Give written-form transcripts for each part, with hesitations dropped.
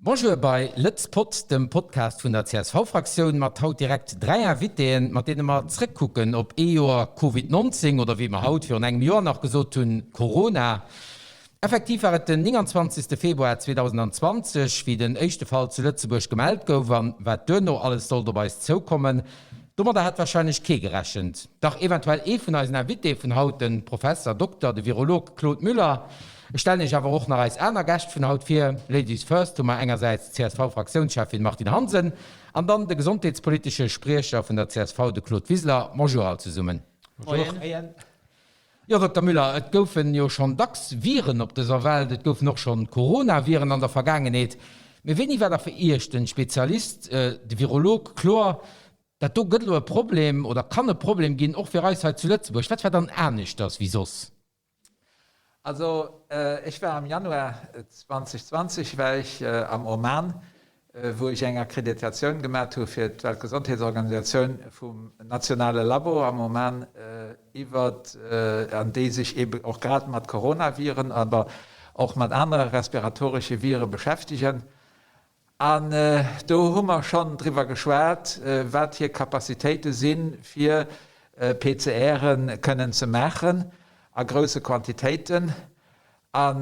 Bonjour bei Lëtz Pod, dem Podcast vun der CSV-Fraktioun, mat haut direkt 3 Invitéen, mat deene mer zréckkucken op ee Joer Covid 19 oder wéi mer haut virun engem Joer nach gesot hunn, Corona. Effektiv war et den 29. Februar 2020, wéi den éischte Fall zu Lëtzebuerg gemellt gouf an wat duerno alles sollt op eis zoukommen, domadder hat warscheinlech kee gerechent. Dach eventuell ee vun eisen Invitéë vun haut, de Professer Dokter, de Virolog Claude Müller. Ech stellen Iech awer och nach eis aner Gäscht vun haut vir. Ladies first hu mer engersäits d'CSV-Fraktiounscheffin Martine Hansen an dann de gesondheetspolitesche Spriecher vun der csv, de Claude Wiseler. Bonjour all zesummen. Moien. Jo, Dokter Müller, et goufen jo schonn dacks Viren op dëser Welt, et goufen och schonn Coronaviren an der Vergaangenheet. Mee wéini war da fir Iech, den Spezialist, de Virolog, kloer, dat do gëtt elo e Problem oder kann e Problem ginn, och fir eis hei zu Lëtzebuerg? Wat war dann aneschters wéi soss? Also ech war am Januar 2020 war ech am Oman, wou ech eng Akkreditatioun gemat hu fir d'Weltgesondheetsorganisatioun vum nationale Labo am Oman iwwert, an déi sech eebe och grad mat Coronaviren, awer och mat anere respiratoresche Vire beschäftegen. An do hu mer schonn driwwer geschwat, wat hir Capacitéite sinn, fir PCRe kënnen ze maachen a grousse Quantitéiten. A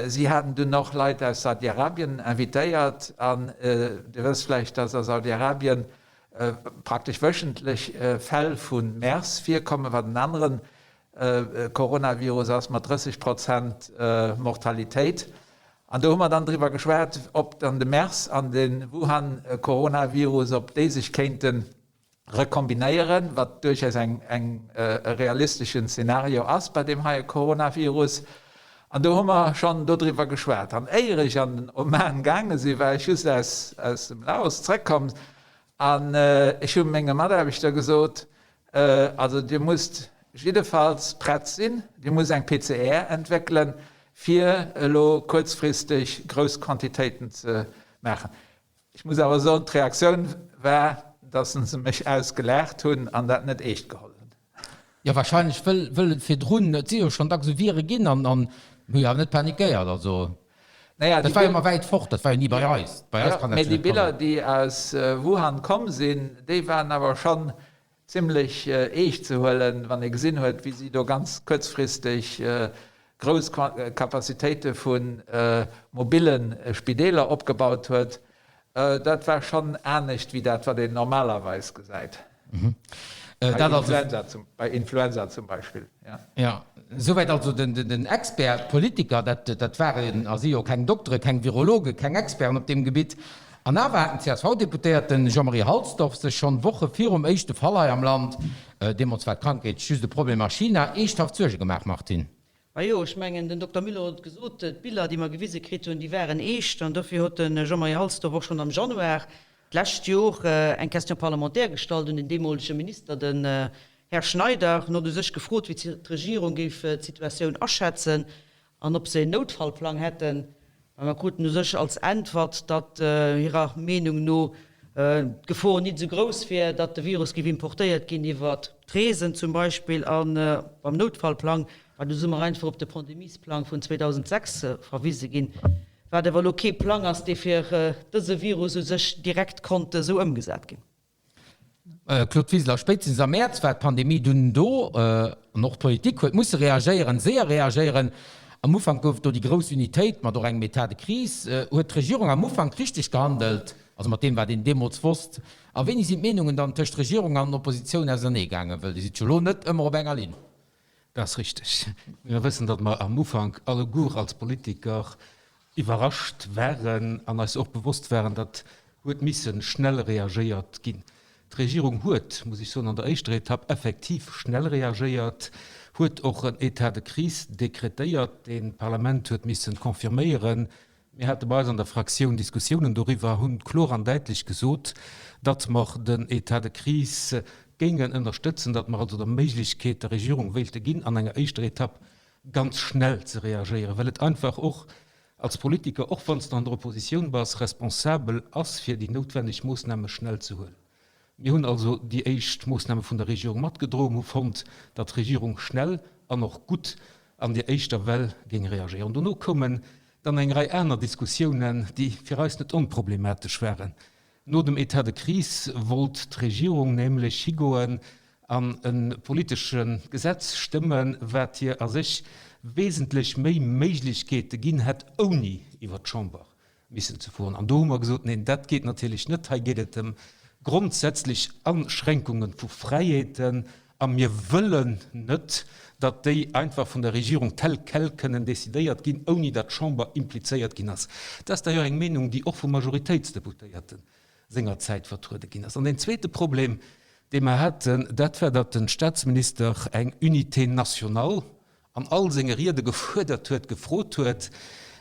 si haten dunn och Leit aus Saudi-Arabien invitéiert. An Dir wësst vläicht, dass a Saudi-Arabien praktesch wöchentlech Fäll vu MERS virkommen, wat en anere Coronavirus ass mat 30 Prozent Mortalitéit. An do hu mer dann driwwer geschwat, ob dann de MERS an de Wuhan-Coronavirus, ob déi sech kéinte rekombinéieren, wat duerchaus eng e realisteschen Szenario ass bei deem heie Coronavirus. An do hu mer schonn dodriwwer geschwat. An éier ech an den Oman gaange sinn, war ech just aus aus dem Laos zrëckkomm an ech hu menge Mataarbechter gesot, Also Dir musst jiddefalls prett sinn, Dir musst eng PCR entwéckelen, fir elo kuerzfristeg grouss Quantitéiten ze maachen. Ech muss awer soen, d'Reaktioun war, datt se mech ausgelaacht hunn an dat net eescht geholl hunn. Jo, wahrscheinlech wëll wëll et virdrun, et si jo schonn dacks esou Vire ginn an an hu jo awer net panikéiert. Also Naja, dat déi war jo Bill ëmmer wäit fort, dat war jo ni bei Ja, eis. Bei eis ja, kann dat mee jo déi net kommen. Biller, déi aus Wuhan komm sinn, déi waren awer schonn zimlech eescht ze huelen, wann ee gesinn huet, wéi si do ganz kuerzfristeg grouss Capacitéite vu mobille Spideeler opgebaut huet. Dat war schonn anescht wéi dat, wat een normalerweis gesäit. Bei Influenza zum Beispill. Jo, souwäit also den Expert. D'Politiker, dat waren a si jo keng Doktere, keng Virologen, keng Experten op deem Gebitt. An awer hat den CSV-Deputéierten Jean-Marie Halsdorf sech schonn Woche virum éischte Fall hei am Land, deemools war d'Krankheet just e Problem a China, eeschthaft Suerge gemaach, Martine. Majo, ech mengen, den Dokter Müller huet et gesot, d'Biller, déi mer gewise kritt hunn, déi waren eescht. An dofir huet de Jean-Marie Halsdorf och schonn am Januar d'lescht Jor eng Question parlementaire gestallt un den deemolege Minister, den Här Schneider, en huet u sech gefrot, wéi d'Regierung géif d'Situatioun aschätzen an ob se en Noutfallplang hätten. Mä mer kruten u sech als Äntwert, datt hirer Meenung no d'Gefor nit esou grouss wier, datt de Virus géif importéiert ginn iwwer d'Reesen zum Beispill. A beim Noutfallplang, well do si mer einfach op de Pandemiesplang vun 2006 verwise ginn, wat awer elo kee Plang ass, dee fir dëse Virus u sech direkt konnt esou ëmgesat ginn. Claude Wiseler, Spéitstens am Mäerz war d'Pandemie dunn do an och d'Politik huet musse reagéieren, séier reagéieren. Am Ufank gouf et do déi grouss Unitéit mat och engem État de crise. Huet d'Regierung am Ufank richteg gehandelt, also mat deem wat een deemools wosst? A wéini sinn d'Meenungen dann tëscht Regierung an Oppositioun ausernee gaangen? Wëll Dir sidd jo elo net ëmmer op enger Linn. Dat ass richteg. Mir wëssen, datt mer am Ufank alleguer als Politiker iwwerrascht waren an eis och bewosst waren, datt huet misse schnell reagéiert ginn. D'Regierung huet, muss ech soen, an der éischter Etapp effektiv schnell reagéiert, huet och en État de crise dekretéiert, deen d'Parlament huet missen confirméieren. Mir hate bei eis an der Fraktioun Diskussiounen doriwwer, hunn kloer an däitlech gesot, datt mer den État de crise géingen ënnerstëtzen, datt mer also der Méiglechkeet der Regierung wéilte ginn, an enger éischter Etapp ganz schnell ze reagéieren, well et einfach och als Politiker, och wann s de an der Oppositioun bass, responsabel ass, fir déi noutwenneg Moossname schnell ze huelen. Mir hunn also déi éischt Moossname vun der Regierung matgedroen, hu fonnt, datt d'Regierung schnell an och gutt an där éischter Well géing reagéieren. Dono koumen. Dann eng Rei aner Diskussiounen, déi fir eis net onproblematesch waren. No dem État de crise wollt d'Regierung nämlech higoen an e politesche Gesetz stëmmen, wat hir a sech wesentlech méi Méiglechkeete ginn hätt, ouni iwwert d'Chamber missen ze fueren. An do hu mer gesot, Neen, dat geet natierlech net. Hei geet et ëm grondsätzlech Aschränkunge vu Fräiheeten a mir wëllen net, datt déi einfach vun der Regierung tel quel kënnen decidéiert ginn, ouni datt d'Chamber implizéiert ginn ass. Dat ass d'ailleurs eng Meenung, déi och vu Majoritéitsdeputéierte sengerzäit vertruede ginn ass. An deen zweete Problem, dee mer haten, dat war, datt de Statsminister eng Unité nationale an all senge Riede gefuerdert huet, gefrot huet,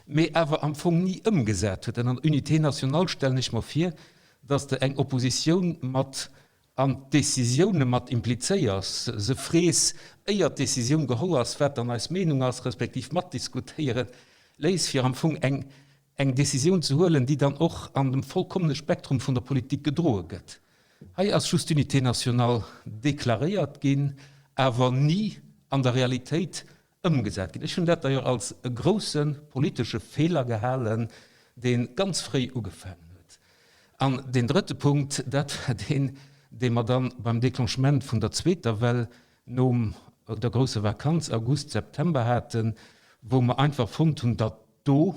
mee awer am Fong ni ëmgesat huet. An an der Unité nationale stellen ech mer vir, dass de eng Oppositioun mat an d'Décisioune mat implizéiers, se frees, éier d'Décisioun geholl ass, wat dann eis Meenung ass, respektiv matdiskutéiere léiss, fir am Fong eng eng Décisioun ze huelen, déi dann och an dem vollkommene Spektrum vun der Politik gedroe gëtt. Hei ass just d'Unité nationale deklaréiert ginn, awer ni an der Realitéit ëmgesat ginn. Ech hunn dat d'ailleurs als e grousse politesche Feeler gehalen, dee ganz fréi ugefaangen huet. An deen drëtte Punkt, dat war deen, dee mer dann beim Déclenchement vun der zweeter Well nom der grousser Vakanz, August, September, haten, wou mer einfach fonnt hunn, datt do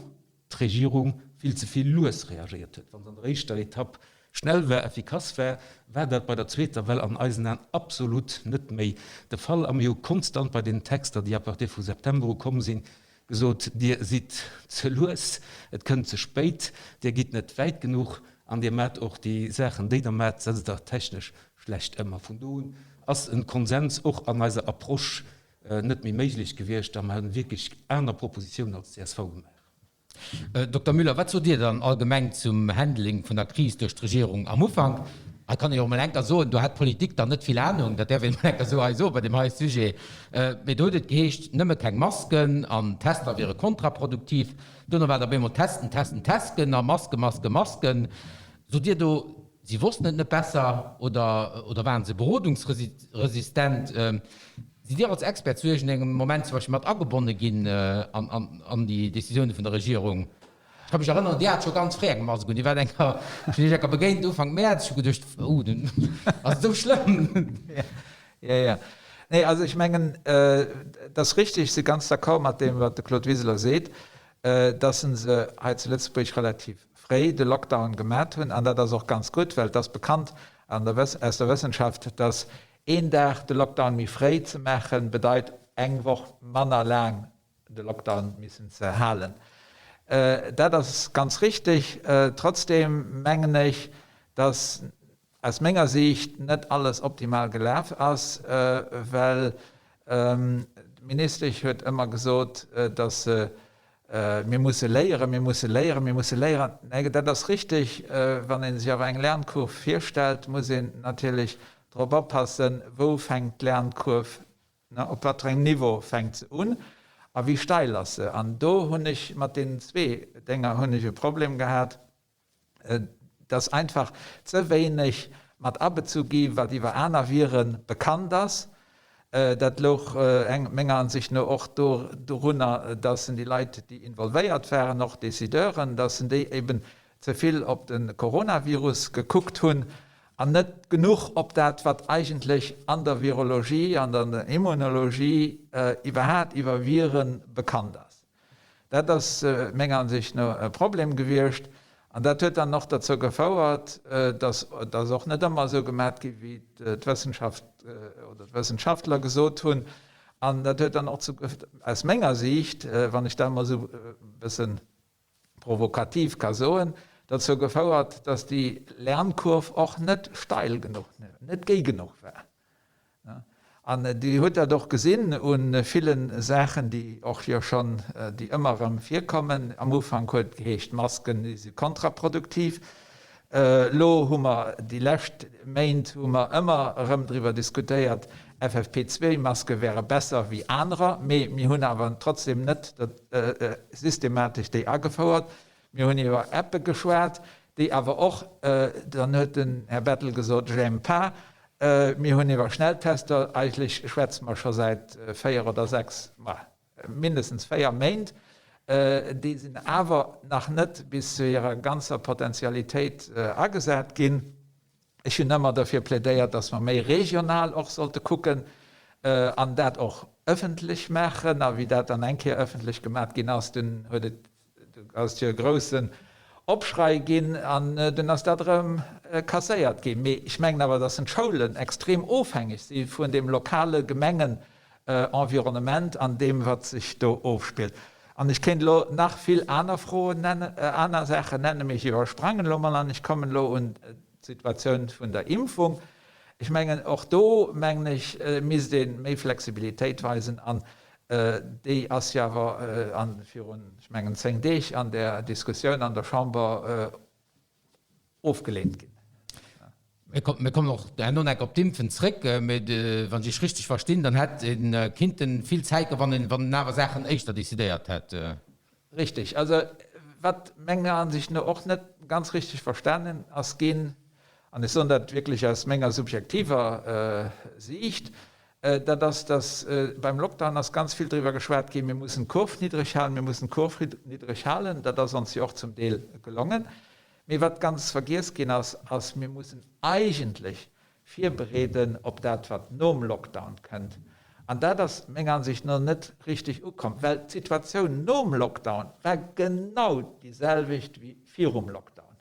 d'Regierung vill ze vill lues reagéiert huet. Wa se an der éischter Etapp schnell war, effikass war, war dat bei der zweeter Well an eisen Aen absolut net méi de Fall. A mir hu konstant bei deenen Texter, déi à partir vu September u komm sinn, gesot, Dir sidd ze lues, et kënnt ze spéit, Dir gitt net wäit genuch an Dir maacht och déi Saachen, déi Der maacht, setzt Der technesch schlecht ëm. A vun do un ass e Konsens och an eiser Approche net méi méiglech gewiescht a mer hunn wierklech aner Propositiounen als csv gemaach. Dokter Müller, wat sot Dir dann allgemeng zum Handling vun der Kris duerch d'Regierung am Ufank? Hei kann ee jo och mol enker soen, do hat d'Politik dann net vill Anung, dat däerf een mol enker esou hei soen bei deem hei Sujet. Mee do huet et geheescht, nëmme keng Masken an Tester wiere kontraproduktiv. Duerno war et op eemol testen, testen, tesken a Maske, Maske, Masken. Sot Dir do, si wossten et net besser oder oder waren se berodungsresistent? Sidd Dir als Expert zu iergendengem Moment zum Beispill mat agebonne ginn an déi Decisioune vun der Regierung? Ech ka mech erënneren, Dir hat scho ganz fréi eng Mask un. Dir waart eng Kéier, ech hunn Iech eng Kéier begéint Ufank Mäerz, ech hu geduecht, oh, ass et esou schlëmm? Jo, jo. Nee, also ech mengen, et ass richtig, ech si ganz d'accord mat deem, wat de Claude Wiseler seet, dass se hei zu Lëtzebuerg relativ fréi de Lockdown gemat hunn. An dat ass och ganz gutt, well et ass bekannt an der aus der Wëssenschaft, dass Een Dag de Lockdown méi fréi ze maachen, bedeit eng Woch manner laang de Lockdown missen ze halen. Dat ass ganz richteg. Trotzdeem mengen ech, dass aus menger Siicht net alles optimal gelaf ass, well d'Ministesch huet ëmmer gesot, dass se Mir musse léieren, mir musse léieren, mir musse léieren. Nee, dat ass richtig. Wann ee sech awer eng Lernkurv virstellt, muss een natierlech drop oppassen, wou fänkt d'Lernkurv, op wat fir engem Niveau fänkt se un a wéi steil ass se. An do hunn ech mat deenen zwee Dénger hunn ech e Problem gehat. Et ass einfach ze wéineg mat abezu gi wat iwwer aner Vire bekannt ass. Dat louch menger Ansicht no och dorunner, datt déi Leit, déi involvéiert waren, och Décideuren, datt déi eben ze vill op de Coronavirus gekuckt hunn an net genuch op dat, wat eigentlech an der Virologie, an der Immunologie iwwerhaat iwwer Vire bekannt ass. Dat ass menger Ansicht no e Problem gewiescht an dat huet dann och derzou gefouert, dass et ass och net ëmmer esou gemat gi wéi d'Wëssenschaft oder d'Wëssenschaftler gesot hunn. An dat huet dann och zu, aus menger Siicht, wann ech dat emol esou e bësse provokativ ka soen, derzou gefouert, dass déi Lernkurv och net steil genuch, net géi genuch war. An Dir hutt dat och gesinn u ville Saachen, déi och jo schonn, déi ëmmer erëm virkommen. Am Ufank huet et geheescht, Masken, déi si kontraproduktiv. Elo hu mer déi lescht Méint hu mer ëmmer erëm driwwer diskutéiert, FFP2-Maske wäre besser wéi anerer, mee mir hunn awer trotzdem net systematesch déi agefouert. Mir hunn iwwer Appe geschwat, déi awer och, dann huet den Här Bettel gesot, j'aime pas. Mir hunn iwwer Schnelltester, eigentlech schwätze mer scho säit véier oder sechs, ma mindestens véier Méint. Déi sinn awer nach net bis zu hirer ganzer Potentialitéit agesat ginn. Ech hunn ëmmer derfir plädéiert, dass mer méi regional och sollte kucken an dat och ëffentlech maachen. A wéi dat dann eng Kéier ëffentlech gemat ginn ass, dunn huet et, du ass et jo e groussen Opschrei ginn an dunn ass dat erëm kasséiert ginn. Mee ech mengen awer, dass d'Schoulen extrem ofhängeg si vun deem lokale Gemengen Environnement an deem, wat sech do ofspillt. An ech kéint elo nach vill aner Froen nennen, aner Saachen nennen, mee ech iwwersprangen elo mol an ech kommen elo un d'Situatioun vun der Impfung. Ech mengen, och do, mengen ech, misst ee méi Flexibilitéit weisen an déi ass jo awer virun, ech mengen, zéng Deeg an der Diskussioun an der Chamber ofgeleent ginn. Mir kommen och herno nach op d'Impfen zréck, mee wann ech Iech richteg verstinn, dann hätt ee kinnten vill Zäit gewannen, wann en awer Saachen éischter decidéiert hätt. Richtig. Also wat menger Ansicht no och net ganz richtig verstanen ass ginn, an ech soen dat wierklech aus menger subjektiver Siicht, dat ass, dass beim Lockdown ass ganz vill driwwer geschwat ginn, mir mussen d'Kurv niddreg halen, mir mussen d'Kurv niddreg halen. Dat ass ons jo och zum Deel gelongen. Mee wat ganz vergiess ginn ass, ass, mir mussen eigentlech virbereeden op dat, wat nom Lockdown kënnt. An dat ass menger Ansicht no net richtig ukomm, well d'Situatioun nom Lockdown war genau déi selwecht wéi virum Lockdown.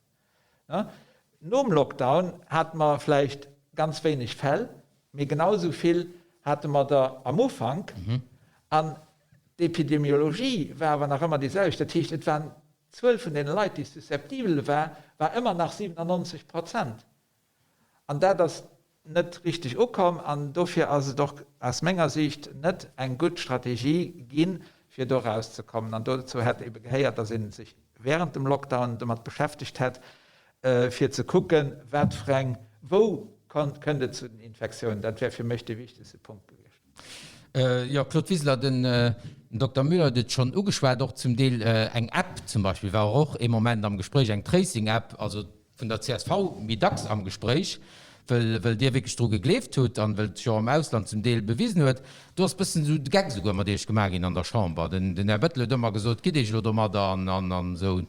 Nom Lockdown hate mer vläicht ganz wéineg Fäll, mee genau esou vill hate mer der am Ufank. An d'Epidemiologie war awer nach ëmmer déi selwecht. Dat heescht, et waren d'Zuel vun deene Leit, déi susceptibel war, war ëmmer nach 97 Prozent. An dat ass net richteg ukomm an dofir ass et och aus menger Siicht net eng gutt Strategie ginn, fir do erauszekommen. An dozou hätt ebe gehéiert, datt ee sech während dem Lockdown domat beschäftegt hätt, fir ze kucken, wat fir eng, wou kënnt et zu den Infektiounen. Dat wär fir mech dee wichtegste Punkt gewiescht. Jo, Claude Wiseler, den Dokter Müller huet et schonn ugeschwat, och zum Deel eng App zum Beispill war och ee Moment am Gespréich, eng Tracing-App, also vun der csv méi dacks am Gespréich, wëll wëll Dir wierklech dru gegleeft hutt an wëll et sech och am Ausland zum Deel bewisen huet. Do ass bëssen esou de Geck esouguer mat Iech gemaach ginn an der Chamber. Den den Här Bettel huet ëmmer gesot, gitt Iech elo domadder an an an esou.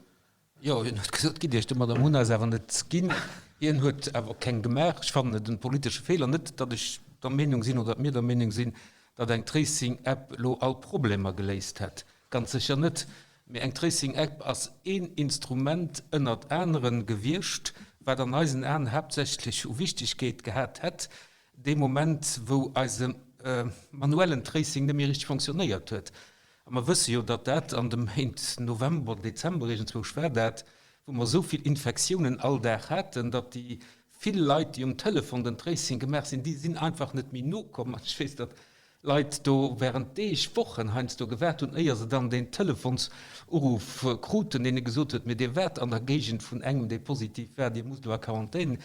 Jo, hien huet gesot, gitt Iech domadder. Mir hunn eis awer net ginn. Hien huet awer keng gemaach. Ech fannen et en politesche Feeler. Net, datt ech der Meenung sinn oder datt mir der Meenung sinn, datt eng Tracing-App elo all Problemer geléist hätt. Ganz sécher net. Mee eng Tracing App ass een Instrument ënnert anere gewiescht, wat an eisen Aen haaptsächlech u Wichtigkeet gehat hätt, dee Moment, wou eise manuellen Tracing net méi richteg fonctionnéiert huet. A mer wësse jo, datt dat an de Méint November, Dezember iergendzwousch war dat, wou mer esou vill Infektiounen all Dag haten, datt déi vill Leit, déi um Telefon den Tracing gemaach sinn, déi sinn einfach net méi nokomm. An ech weess, datt Leit do während Deeg, Wochen heiansdo gewaart hunn, éier se dann deen Telefonsuruff kruten, deen e gesot huet, Mee Dir waart an der Géigend vun engem, dee positiv war, Dir musst elo a Quarantän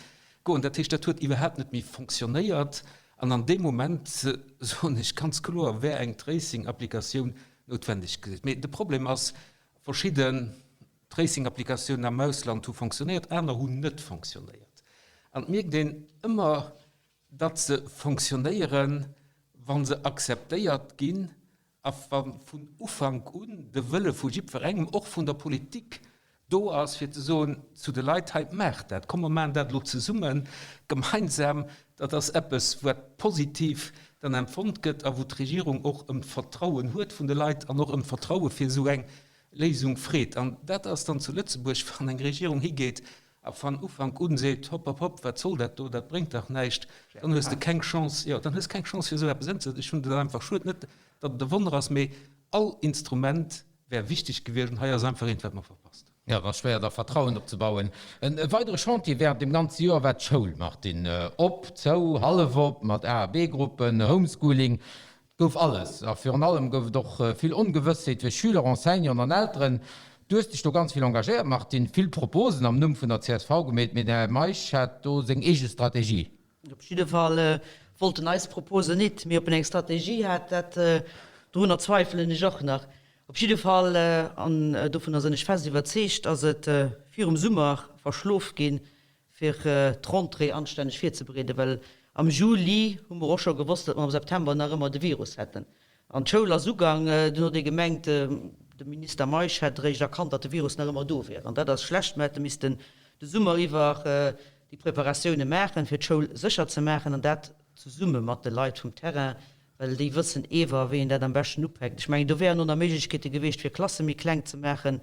goen. Dat heescht, dat huet iwwerhaapt net méi fonctionnéiert. An an deem Moment, soen ech ganz kloer, wär eng Tracing-Applikatioun noutwendeg gewiescht. Mee de Problem ass, verschidden Tracing-Applikatiounen am Ausland hu fonctionnéiert, aner hunn net fonctionnéiert. An et mierkt een ëmmer, datt se fonctionnéieren, wa se akzeptéiert ginn a wa vun Ufank un de Wëlle vu jiddwerengem, och vun der Politik, do ass, fir ze soen zu de Leit, Hei, maacht dat, komm mer maachen dat elo zesummen, gemeinsam. Dat ass eppes, wat positiv dann empfonnt gëtt a wou d'Regierung och ëm d'Vertrauen huet vun de Leit an och ëm d'Vertraue fir esou eng Léisung freet. An dat ass dann zu Lëtzebuerg, wann eng Regierung higeet A van Ufank un seet, Hopp, hopp, hopp, wat soll dat do, dat bréngt dach näischt, dann hues de keng Chance, jo, dann hues keng Chance fir esou eppes ëmzesetzen. Ech hunn dat einfach schued, net datt et e Wonner ass, mee all Instrument wär wichteg gewiescht an hei ass einfach eent, wat mer verpasst hunn. Jo, et ass schwéier da Vertrauen opzebauen. E weidere Chantier während dem ganze Joer war d'Schoul, Martine. Op, zou, hallef op, mat A a B-Gruppen, Homeschooling. Et gouf alles a virun allem gouf et och vill Ongewëssheet fir Schüler, Enseignanten an Elteren. Du hues dech do ganz vill engagéiert, Martine, vill Proposen am Numm vun der csv gemeet, mee den Här Meisch hat do seng eege Strategie. Op jidde Fall wollt en eis Proposen nit, mee ob en eng Strategie hat, dat, dorunner zweifelen ech och nach. Op jidde Fall, an dovunner sinn ech fest iwwerzeegt, ass et virum Summer verschlof ginn, fir d'Rentrée anstänneg virzebereeden, well am Juli hu mer och scho gewosst, datt mer am September nach ëmmer de Virus hätten. An d'Schoul ass ugang, dunn huet ee gemengt, De Minister Meisch hätt eréischt erkannt, datt de Virus nach ëmmer do wier. An dat ass schlecht. Mer hätte missten de Summer iwwer déi Preparatioune maachen, fir d'Schoul sécher ze maachen, an dat zesumme mat de Leit vum Terrain, well déi wëssen ewer, wéi een dat am beschten upäkt. Ech mengen, do wären och nach Méiglechkeete gewiescht, fir Klasse méi kleng ze maachen.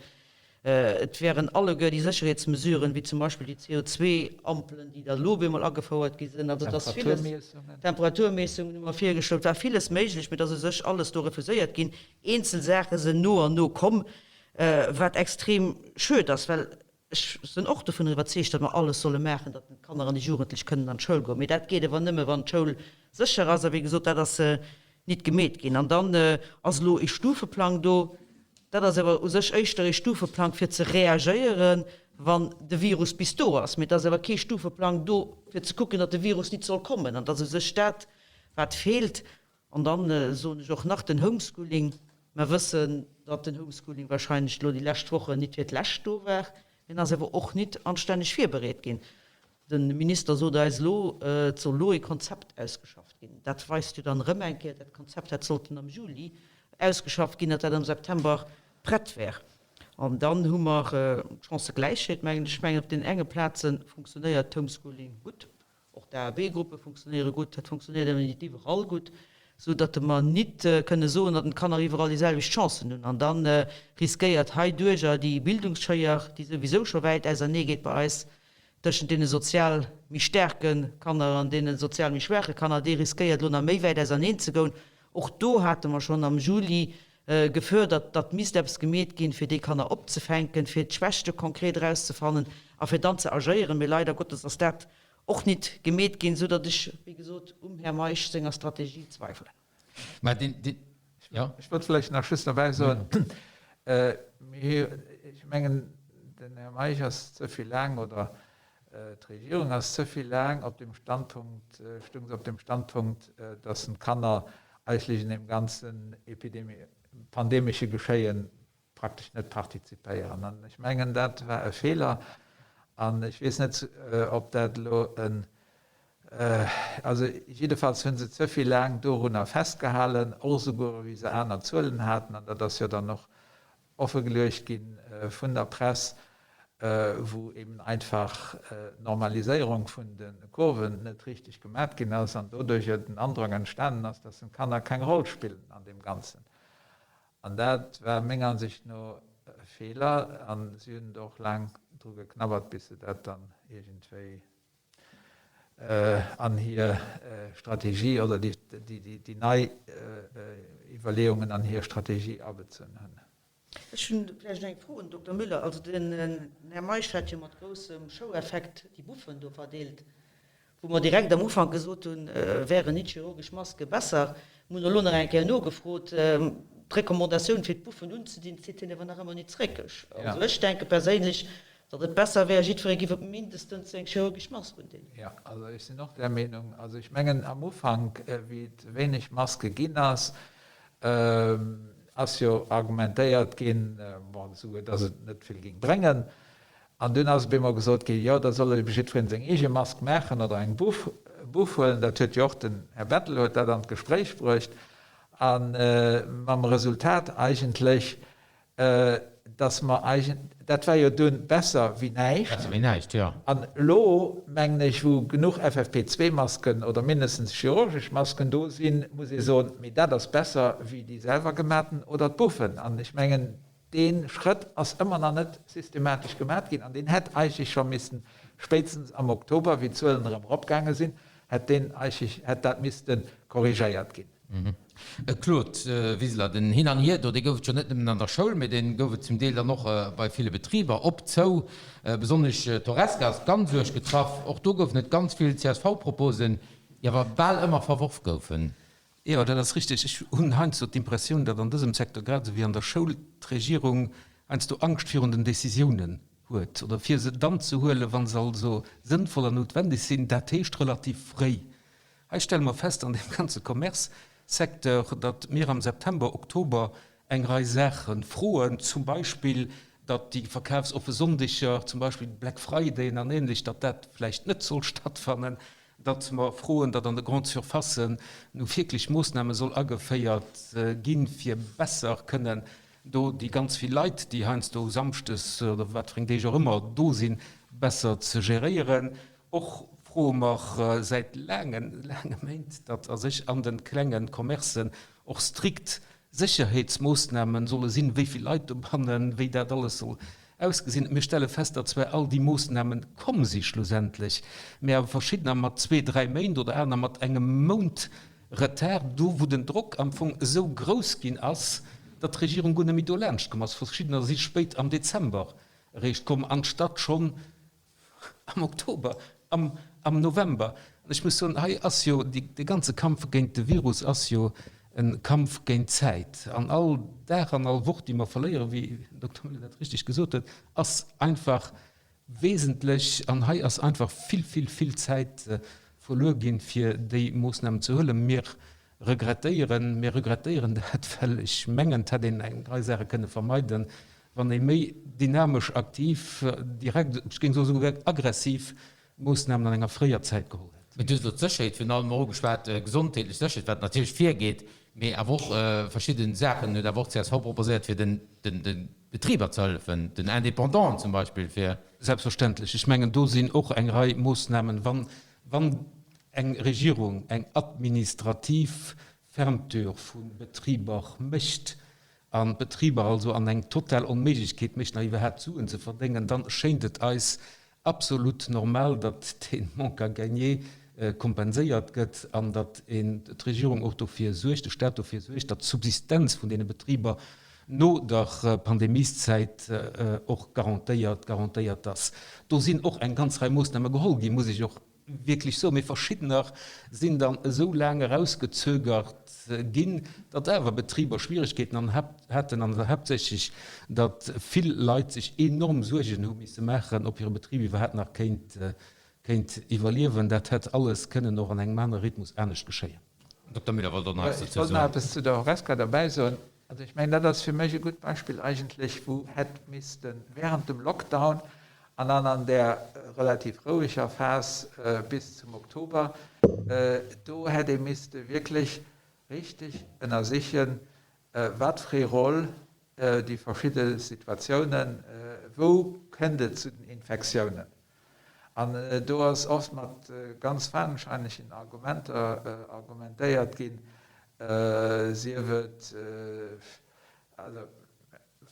Et wären alleguer déi Sécherheetsmesuren, wéi zum Beispill déi CO2-Ampelen, déi da elo op eemol agefouert gi sinn. Also et ass villes, Temperaturmiessungen hu mer virgeschloen, et war villes méiglech, mee et ass u sech alles do refuséiert ginn. Eenzel Saache sinn no an no komm, wat extrem schued ass, well ech sinn och dovun iwwerzeegt, datt mer alles solle maachen, datt d'Kanner an déi Jugendlech kënnen an d'Schoul goen. Mee dat geet awer nëmme, wann d'Schoul sécher ass. A wéi gesot, dat ass nit gemeet ginn. An dann ass elo ee Stufeplang do. Dat ass awer u sech éischter ee Stufeplang, fir ze reagéieren, wann de Virus bis do ass. Mee et ass awer kee Stufeplang do, fir ze kucken, datt de Virus nit soll kommen. An dat ass u sech dat, wat feelt. An dann soen ech och nach den Homeschooling. Mer wëssen, datt den Homeschooling wahrscheinlech elo déi lescht Wochen nit fir d'lescht do war. En ass awer och nit anstänneg virbereet ginn. De Minister sot eis elo, et soll elo ee Konzept ausgeschafft ginn. Dat weist jo dann erëm eng Kéier, dat Konzept hätt sollten am Juli ausgeschafft ginn, datt dat am September prett wär. An dann hu mer d'Chancëgläichheet, mengen ech. Ech mengen, op deenen enge Plaze funktionéiert d'Homeschooling gutt, Och d'AAB-Gruppe funktionéiere gutt. Dat funktionéiert awer nit iwwerall gutt, esou datt mer nit kënne soen, datt d'Kanner iwwerall déi selwecht Chancen hunn. An da riskéiert heiduerjer déi Bildungsschéier, déi souwisou scho wäit ausernee geet bei eis, tëschent deene sozial méi staarke Kanner an deene sozial méi schwaache Kanner, déi riskéiert elo nach méi wäit auserneen ze goen. Och do hate mer schonn am Juli gefuerdert, datt misst eppes gemeet ginn, fir déi Kanner opzefänken, fir d'Schwächte konkret erauszefannen a fir dann ze agéieren. Mee leider Gottes ass dat och nit gemeet ginn, esou datt ech, wéi gesot, um Här Meisch senger Strategie zweifelen. Mä deen, deen, jo. Ech wollt vläicht nach just derbäi soen, ech mengen, den Här Meisch ass ze vill laang, oder d'Regierung ass ze vill laang op dem Standpunkt, stung se op dem Standpunkt, dass d'Kanner eigentlech un deem ganzen pandemesche Geschéie praktesch net partizipéieren. An ech mengen, dat war e Feeler. An ech weess net, ob dat elo en, also jiddefalls hu se ze vill laang dorunner festgehalen, och esouguer wéi se aner Zuelen haten, an dat ass jo dann och offegeluecht gi vun der Press, wou eben einfach d'Normaliséierung vun de Kurven net richteg gemat ginn ass an doduerjer den Androck entstanen ass, dass d'Kanner keng Roll spillen an deem Ganzen. An dat war menger Ansicht no e Feeler a si hunn do och laang dru geknabbert, bis se dat dann iergendwéi an hir Strategie oder déi nei Iwwerleeungen an hir Strategie abezunn hunn. Ech hunn vläicht eng Fro un den Dokter Müller. Also den Här Meisch hat jo mat groussem Show-Effekt déi Buffen do verdeelt, wou mer direkt am Ufank gesot hunn, wären nit chirurgesch Maske besser. Mir hunn elo nach eng Kéier nogefrot. D'Recommandatioun fir d'Buffen unzedinn, zitt hien awer nach ëmmer nit zréck. Also ech denke perséinlech, Datt et besser wär, jiddweree giff op mindestens eng chirurgesch Mask undinn. Jo, also ech sinn och där Meenung. Also ech mengen am Ufank, wéi et wéineg Maske ginn ass, ass jo argumentéiert ginn, bon, esouguer datt et net vill géing bréngen. An dunn ass op eemol gesot ginn, jo, da soll ebe jiddweree seng eege Mask maachen oder eng Buff huelen. Dat huet jo och den Här Bettel huet dat an d'Gespréich bruecht. A mam Resultat eigentlech, dass mer eigen, dat war jo dunn besser wéi näischt. Besser wéi näischt, jo. An elo, mengen ech, wou genuch FFP2-Masken oder mindestens chirurgesch Masken do sinn, muss ee soen, mee dat ass besser wéi déi selwer gematen oder d'Buffen. An ech mengen, dee Schrëtt ass ëmmer nach net systematesch gemat ginn an deen hätt eigentlech scho missen spéitstens am Oktober, wéi d'Zuelen erëm eropgaange sinn, hätt deen eigentlech, hätt dat misste korrigéiert ginn. Claude Wiseler, Den Hin an Hier do, dee gouf et jo net nëmmen an der Schoul, mee dee gouf et zum Deel dann och bei ville Betriber, op, zou. Besonnesch d'Horesca ass ganz uerg getraff. Och do goufen et ganz vill CSV-Proposen, déi awer bal ëmmer verworf goufen. Jo, dat ass richteg. Ech hunn heiansdo d'Impressioun, datt an dësem Secteur, grad esou wéi an der Schoul, d'Regierung heiansdo Angscht virun den Décisiounen huet oder fir se dann ze huelen, wa se also sënnvoll an noutwendeg sinn, dat heescht relativ fréi. Hei stelle mer fest an deem ganze Commerce-Secteur, datt mir am September, Oktober eng Rei Saache froen, zum Beispill, datt déi verkafsoffe Sonndeger, zum Beispill Black Fridayen an Ähnlech, datt dat vläicht net soll stattfannen, datt mer froen, datt an de Grande-surfacen nu wierklech Moossname soll ageféiert ginn, fir besser kënnen. Do déi ganz vill Leit, déi heiansdo samschdes oder wat fir eng Deeg och ëmmer do sinn, besser ze geréieren. Och froe mer säit laangen, laange Méint, datt a sech an de klenge Commercen och strikt Sécherheetsmoossnamen solle sinn, wéi vill Leit dobannen, wéi dat alles soll ausgesinn. Mir stelle fest, datt zwar all déi Moossnamen komm si schlussendlech, mä awer verschiddener mat zwee, dräi Méint oder aner mat engem Mount Retard, do wou den Drock am Fong esou grouss ginn ass, datt d'Regierung guer net méi dolaanscht komm ass. Verschiddener si spéit am Dezember eréischt komm, anstatt schonn am Oktober, am am November. An ech muss soen, hei ass jo dee ganze Kampf géint de Virus ass jo e Kampf géint d'Zäit. An all Dag an all Woch, déi mer verléieren, wéi den Dokter Müller dat richtig gesot huet, ass einfach wesentlech. An hei ass einfach vill, vill, vill Zäit verluer ginn, fir déi Moossnamen ze huelen. Mir regrettéieren, mir regrettéieren dat, well ech mengen, et hätt een eng Rei Saache kënne vermeiden, wann ee méi dynamesch, aktiv, direkt, ech géing soen esouguer aggressiv Moossnamen an enger fréier Zäit geholl hätt. Mee du hues elo d'Sécherheet virun allem och ugeschwat, gesondheetlech Sécherheet, wat natierlech virgeet, mee awer och verschidde Saachen huet awer och csv proposéiert, fir den Betriber ze hëllefen, den Indépendanten zum Beispill, fir. Selbstverständlech. Ech mengen, do sinn och eng Rei Moossnamen, wann, wann eng Regierung eng administrativ Fermeture vu Betriber mécht an d'Betriber also an eng total Onméiglechkeet mécht, nach iwwerhaapt Suen ze verdéngen, dann schéint et eis absolut normal, datt dee Manque à gagner kompenséiert gëtt an datt d'Regierung och dofir suergt, de Stat dofir suergt, datt d'Subsistenz vun deene Betriber no der Pandemieszäit och garantéiert garantéiert ass. Do sinn och eng ganz Rei Moossname geholl ginn, muss ech och wierklech soen, mee verschiddener sinn dann esou laang erausgezögert ginn, datt awer Betriber Schwierigkeeten an haten an haaptsächlech, datt vill Leit sech enorm Suergen hu misse maachen, ob hire Betrib iwwerhaapt nach kéint kéint iwwerliewen. Dat hätt alles kënnen och an engem anere Rhythmus anescht geschéien. Dokter Müller wollt och nach eppes dozou soen. Ech wollt nach eppes zu der Horesca derbäi soen. Also ech mengen, dat ass fir mech e gutt Beispill eigentlech, wou hätt misste während dem Lockdown an dann an där relativ roueger Phas bis zum Oktober, do hätt ee misste wierklech richteg ënnersichen, wat fir ee Roll déi verschidde Situatiounen, wou kënnt et zu den Infektiounen. An do ass oft mat ganz fadenscheinlechen Argumenter argumentéiert ginn, sief et, also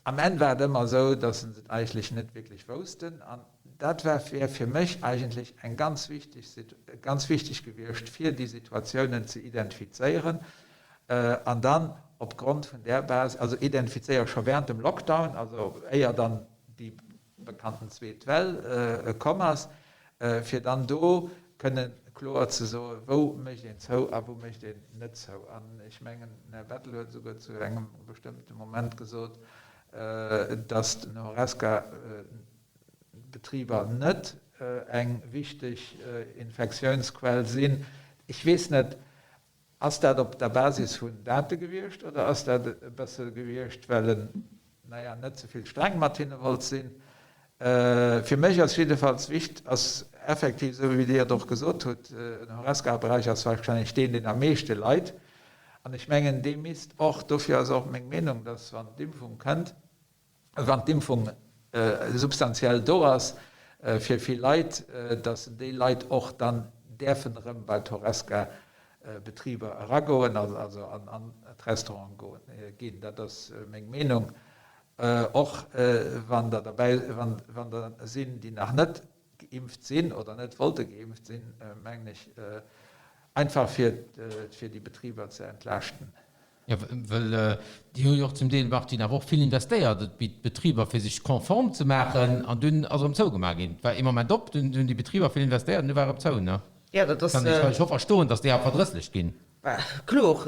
am Enn war et ëmmer esou, datt se et eigentlech net wierklech woussten. An dat war, wär fir mech eigentlech eng ganz wichteg, ganz wichteg gewiescht, fir déi Situatiounen ze identifizéieren an dann opgrond vun där Base, also identifizéiere scho während dem Lockdown, also éier dann déi bekannten zweet Well komm ass, fir dann do kënne kloer ze soen, wou mécht een zou a wou mécht een net zou. An ech mengen, den Här Bettel huet esouguer zu engem bestëmmte Moment gesot, datt den Horesca-Betriber net eng wichteg Infektiounsquell sinn. Ech weess net, Ass dat op der Basis vun Date gewiescht oder ass dat e bësse gewiescht, well en, naja, net ze vill streng mat hinne wollt sinn? Fir mech ass jiddefalls wicht, ass effektiv esou, wéi Dir et och gesot hutt, den Horesca-Beräich ass wahrscheinlech deen, deen am meeschte leit. An ech mengen, dee misst och, dofir ass och meng Meenung, dass wann d'Impfung kënnt, wann d'Impfung substantiell do ass fir vill Leit, dass déi Leit och dann däerfen erëm bei d'Horesca-Betriber eragoen, also an d'Restauranten goen ginn. Dat ass meng Meenung, och wann der derbäi, wann der sinn, déi nach net geimpft sinn oder net wollte geimpft sinn, mengen ech, einfach fir déi Betriber ze entlaaschten. Jo, well déi hu jo och zum Deel, Martine, awer och vill investéiert, et bi d'Betriber, fir sech konform ze maachen, an dunn ass erëm zougemaach ginn. Et war ee Moment op, dunn hunn déi Betriber vill investéiert an du war erëm zou, ne? Jo, dat ass. Kann ech scho verstoen, datt déi awer verdrësslech ginn. Kloer,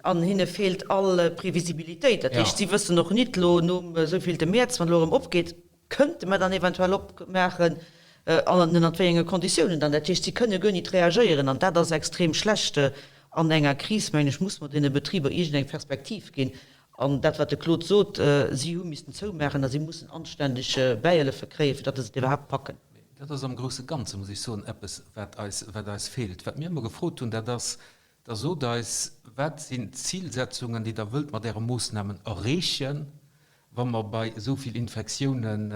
an hinne feelt all Previsibilitéit. Dat heescht, si wëssen och nit elo nom esouvillte Mäerz, wann elo erëm opgeet, Kënnte mer dann eventuell opmaachen an ënnert wéi enge Konditiounen dann? Dat heescht, si kënne guer nit reagéieren an dat ass extrem schlecht. An enger Kris, mengen ech, muss mer deene Betriber iergendeng Perspektiv ginn. An dat, wat de Claude sot, si hu missten zoumaachen a si mussen anständeg Bäihëllefe kréien, fir datt se et iwwerhaapt packen. Mee dat ass am grousse Ganze, muss ech soen, eppes, wat eis, wat eis feelt. Wat mir ëmmer gefrot hunn, dat ass, Da sot eis, wat sinn d'Zilsetzungen, déi Der wëllt mat Äre Moossnamen erreechen? Wa mer bei esou vill Infektiounen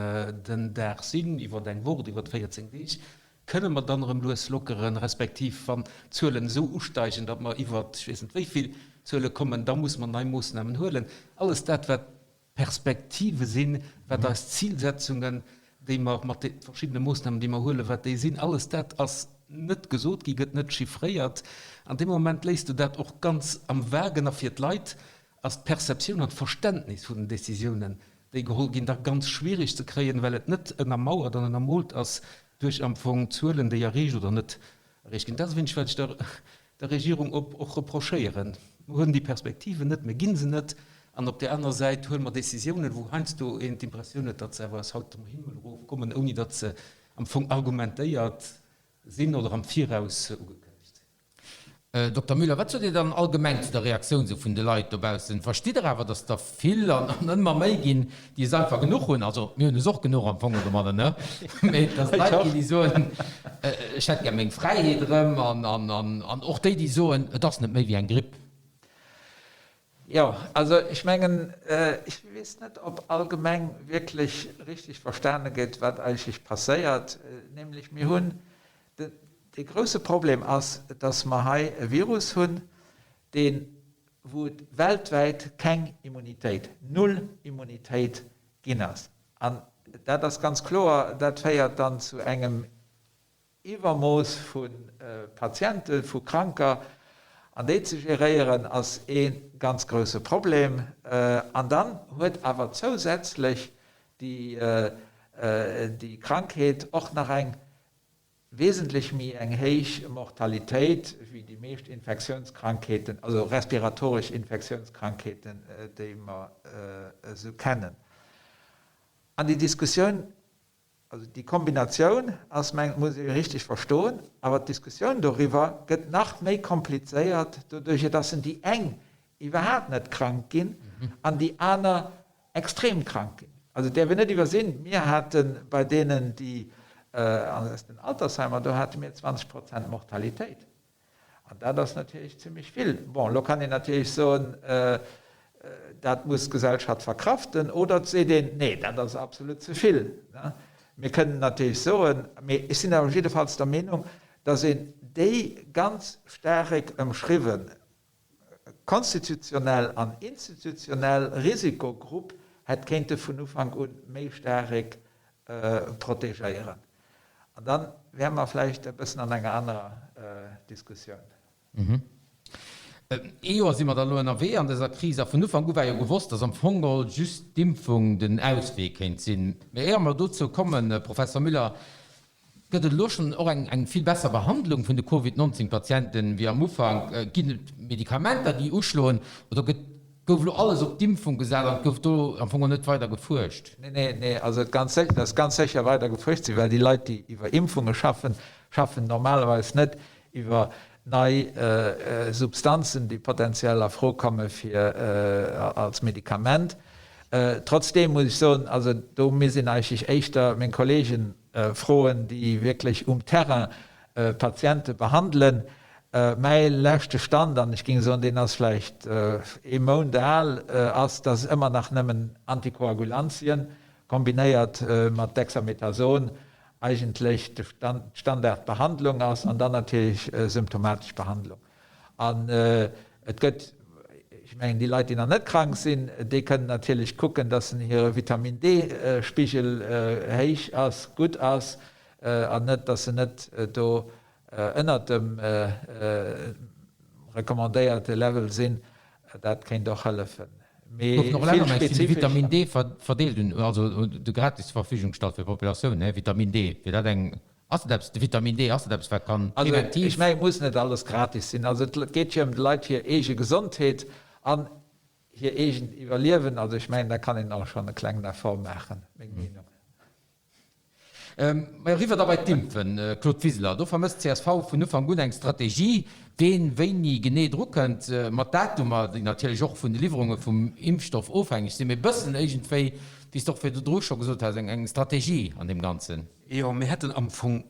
den Dag sinn, iwwer eng Woch oder iwwer 14 Deeg, kënne mer dann erëm lues lockeren, respektiv wann d'Zuelen esou usteigen, datt mer iwwer ech weess net wéi vill Zuele kommen, da musse mer nei Moossnamen huelen. Alles dat, wat Perspektive sinn, wat eis Zilsetzungen, déi mer mat de verschiddene Moossnamen, déi mer huelen, wat déi sinn, alles dat ass net gesot ginn, gëtt net chiffréiert. An deem Moment léisst du dat och ganz am Vagen a fir d'Leit ass d'Perceptioun an d'Verständnis vun den Décisiounen, déi geholl ginn, da ganz schwierig ze kréien, well et net ënnermauert an ënnermoolt ass duerch am Fong Zuelen, déi erreecht oder net erreecht ginn. Dat ass e wéineg, wat ech der der Regierung op och reprochéieren. Mer hunn déi Perspektiven net, mir gi se net. An op där anerer Säit huele mer Décisiounen, wou heiansdo een d'Impressioun huet, datt se awer aus hautem Himmel erofkommen, ouni datt se am Fong argumentéiert sinn oder am Viraus ugekënnegt sinn. Dokter Müller, wat sot Dir dann allgemeng zu der Reaktioun sou vun de Leit dobaussen? Verstitt Der awer, datt der vill an ëmmer méi ginn, déi es einfach genuch hunn? Also mir hunn es och genuch am Fong domadder, ne? Mee datt et Leit ginn, déi soen, ech hätt gär meng Fräiheet erëm an och déi, déi soen, et ass net méi wéi eng Gripp. Jo, also ech mengen, ech weess net, ob allgemeng wierklech richteg verstane gëtt, wat eigentlech passéiert. Nämlech mir hunn Dee grousse Problem ass, dass mer hei e Virus hunn, deen, wou et weltwäit keng Immunitéit, null Immunitéit ginn ass. An dat ass ganz kloer, dat féiert dann zu engem Iwwermooss vu Patienten, vu Kranker. An déi ze geréieren ass ee ganz grousse Problem. An dann huet awer zousätzlech déi Krankheet och nach eng wesentlech méi eng héich Mortalitéit wéi déi meescht Infektiounskrankheeten, also respiratoresch Infektiounskrankheeten, déi mer esou kennen. An déi Diskussioun, also déi Kombinatioun ass, mengen, muss ee richteg verstoen, awer d'Diskussioun doriwwer gëtt nach méi komplizéiert doduerjer, dass en déi eng iwwerhaapt net krank ginn an déi aner extrem krank ginn. Also et däerf een net iwwersinn, mir hate bei deenen, déi aus den Altersheimer, do hate mir 20 Prozent Mortalitéit. An dat ass natierlech zimmlech vill. Bon, elo kann een natierlech soen, dat muss d'Gesellschaft verkraften, oder et seet een, nee, dat ass absolut ze vill. Mir kënnen natierlech soen, mee ech sinn awer jiddefalls der Meenung, datt een déi ganz staarek ëmschriwwen konstitutionell an institutionell Risikogrupp hätt kéinte vun Ufank un méi staarek protegéieren. An da wäre mer vläicht e bëssen an enger anerer Diskussioun. Ee Joer si mer da elo ënnerwee an dëser Kris a vun Ufank u war jo gewosst, datt am Fong geholl just d'Impfung den Auswee kéint sinn. Mee éier mer dozou kommen, Professor Müller, Gëtt et elo schonn och eng vill besser Behandlung vun de Covid 19 Patienten wéi am Ufank? Ginn et Medikamenter déi uschloen oder gëtt, gouf elo alles op d'Impfung gesat an et gouf do am Fong och net weider gefuerscht? Nee, nee, nee, also et ganz sécher, et ass ganz sécher weider gefuerscht sinn, well déi Leit déi iwwer Impfunge schaffen, schaffen normalerweis net iwwer nei Substanzen, déi potenziell a Fro komme fir als Medikament. Trotzdeem muss ech soen, also do misst een eigentlech éischter meng Kollegen froen, déi wierklech um Terrain Patiente behandelen. Mäi leschte Stand, an ech géing soen, deen ass vläicht ee Mount al, ass, dass ëmmer nach nëmmen Antikoagulantien kombinéiert mat Dexamethason eigentlech d'Standardbehandlung ass an dann natierlech symptomatesch Behandlung. An et gëtt, ech mengen, déi Leit, déi nach net krank sinn, déi kënnen natierlech kucken, dass en hire Vitamin D-Spigel héich ass, gutt ass an net, dass se net do ënnert dem recommandéierte Level sinn. Dat kéint och hëllefen. Mee Goufen och vill spezifesch. Vitamin D verdeelt un, also de gratis zur Verfügung gestallt fir d'Populatioun, ne? Vitamin D, wier dat eng, ass dat eppes, de Vitamin D, ass dat eppes wat kann präventiv. Also ech mengen, et muss net alles gratis sinn. Also et geet jo ëm de Leit hir eege Gesondheet an hir eegent Iwwerliewen. Also ech mengen, da kann een och schonn e klengen Effort maachen, meng Meenung. Mä eriwwer da bei d'Impfen, Claude Wiseler, do vermësst csv vun Ufank un eng Strategie, ween wéini genee dru kënnt, mat Datumer, déi natierlech och vun de Liwwerunge vum Impfstoff ofhängeg sinn, mee e bëssen iergendwéi, wéi s de och virdru scho gesot has, eng Strategie an deem Ganzen. Jo, mir hätten am Fong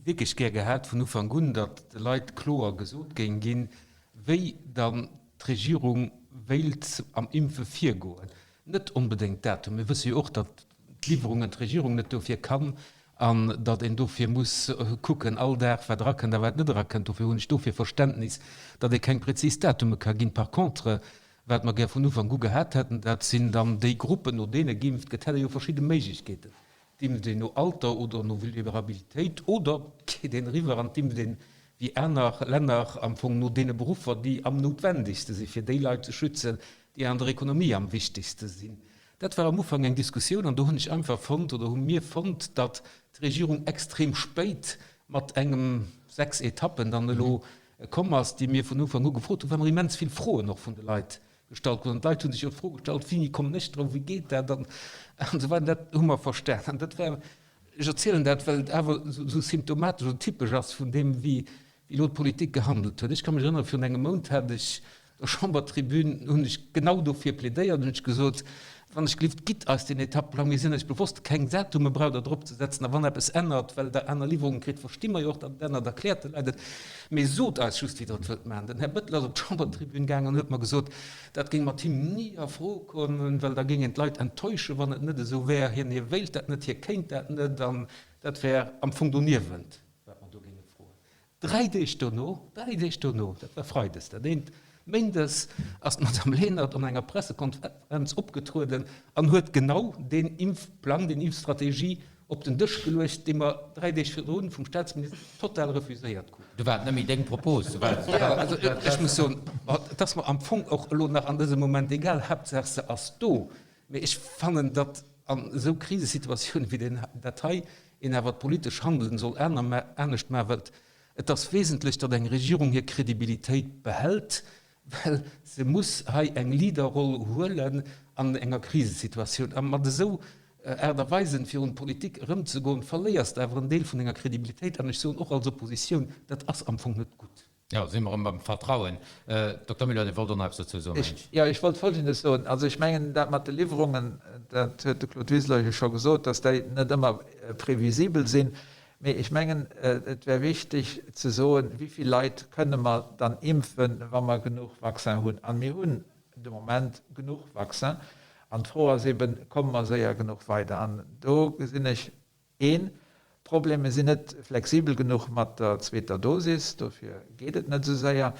wierklech gär gehat vun Ufank un, datt de Leit kloer gesot géing ginn, wéi dann d'Regierung wéilt am Impfe virgoen. Net onbedéngt Datum. Mir wësse jo och, datt d'Liwwerungen d'Regierung net dofir kann an datt een dofir muss kucken all Dag, wat erakënnt a wat net erakënnt. Dofir hunn ech dofir Verständnis, datt ee keng prezis Datume ka ginn. Par contre, wat mer gär vun Ufank u gehat hätten, dat sinn dann déi Gruppen, no deene geimpft gëtt. Hätt ee jo verschidde Méiglechkeeten. D'impft een no Alter oder no Vulnerabilitéit oder geet een eriwwer an d'impft een, wéi aner Länner, am Fong no deene Beruffer, déi am noutwendegste sinn, fir déi Leit ze schützen, déi an der Ekonomie am wichtegste sinn. Dat war am Ufank eng Diskussioun an do hunn ech einfach fonnt oder hu mir fonnt, datt d'Regierung extrem spéit mat engem 6 Etappen dann elo komm ass, déi mir vun Ufank u gefrot hunn, well mer immens vill Froen och vun de Leit gestallt kruten. An d'Leit hu sech jo d'Fro gestallt, Wéini kommen ech dru, wéi geet dat an esou weider. Dat hu mer verstan. An dat war, ech erzielen dat, well et awer esou symptomatesch oder typesch ass vun deem, wéi elo d'Politik gehandelt huet. Ech ka mech erënneren, virun engem Mount hat ech der Chambertribün hunn ech genau dofir plädéiert, hunn ech gesot, Wann ech gelift, gitt eis deen Etappeplang, mir sinn eis bewosst, keng Datume braucht Der drop ze setzen, a wann eppes ännert, well Der aner Liwwerunge kritt, versti mer jo och, datt et ännert, erkläert de Leit et, mee sot eis just, wéi Der et wëllt maachen. Den Här Bettel ass op d'Chambertribün gaangen an huet mer gesot, dat géing mat him ni a Fro kommen, well da géing een d'Leit enttäuschen, wann et net esou wär, hien, hie wéilt dat net, hie kéint dat net an dat wär am Fong doniewent, wat mer do géinge froen. Dräi Deeg dono, dräi Deeg dono, dat war freides, dat eent, méindes ass d'Madame Lenert an enger Pressekonferenz opgetrueden an huet genau deen Impfplang, deen Impfstrategie op den Dësch geluecht, dee mer dräi Deeg virdrun vum Staatsminister total refuséiert kruten. Du war et net méi deng Propos, du war et. Jo, also ech muss soen, et ass mer am Fong och elo nach an dësem Moment egal, Haaptsaach se ass do. Mee ech fannen, datt an esou Krisesituatiounen wéi deen dat hei een awer d'politesch Handeln soll anescht maachen, well et ass wesentlech, datt eng Regierung hir Kredibilitéit behält, well se muss hei eng Leaderroll huelen an enger Krisesituatioun. A mat esou Aart a Weisen virun d'Politik erëmzegoen, verléiers de awer en Deel vun denger Kredibilitéit. An ech soen och als Oppositioun, dat ass am Fong net gutt. Jo, si mer erëm beim Vertrauen. Dokter Müller, Dir wollt och nach eppes dozou soen, mengen ech. Jo, ech wollt Folgendes soen. Also ech mengen, dat mat de Liwwerungen, dat huet de Claude Wiseler jo scho gesot, dass déi net ëmmer previsibel sinn. Mee ech mengen, et wär wichteg ze soen, wéi vill Leit kënne mer dann impfen, wa mer genuch Vaccin hunn. A mir hunn de Moment genuch Vaccin. An d'Fro ass eben, Komme mer séier genuch weider? An do gesinn ech Een Problem, mir sinn net flexibel genuch mat der zweeter Dosis, dofir geet et net esou séier.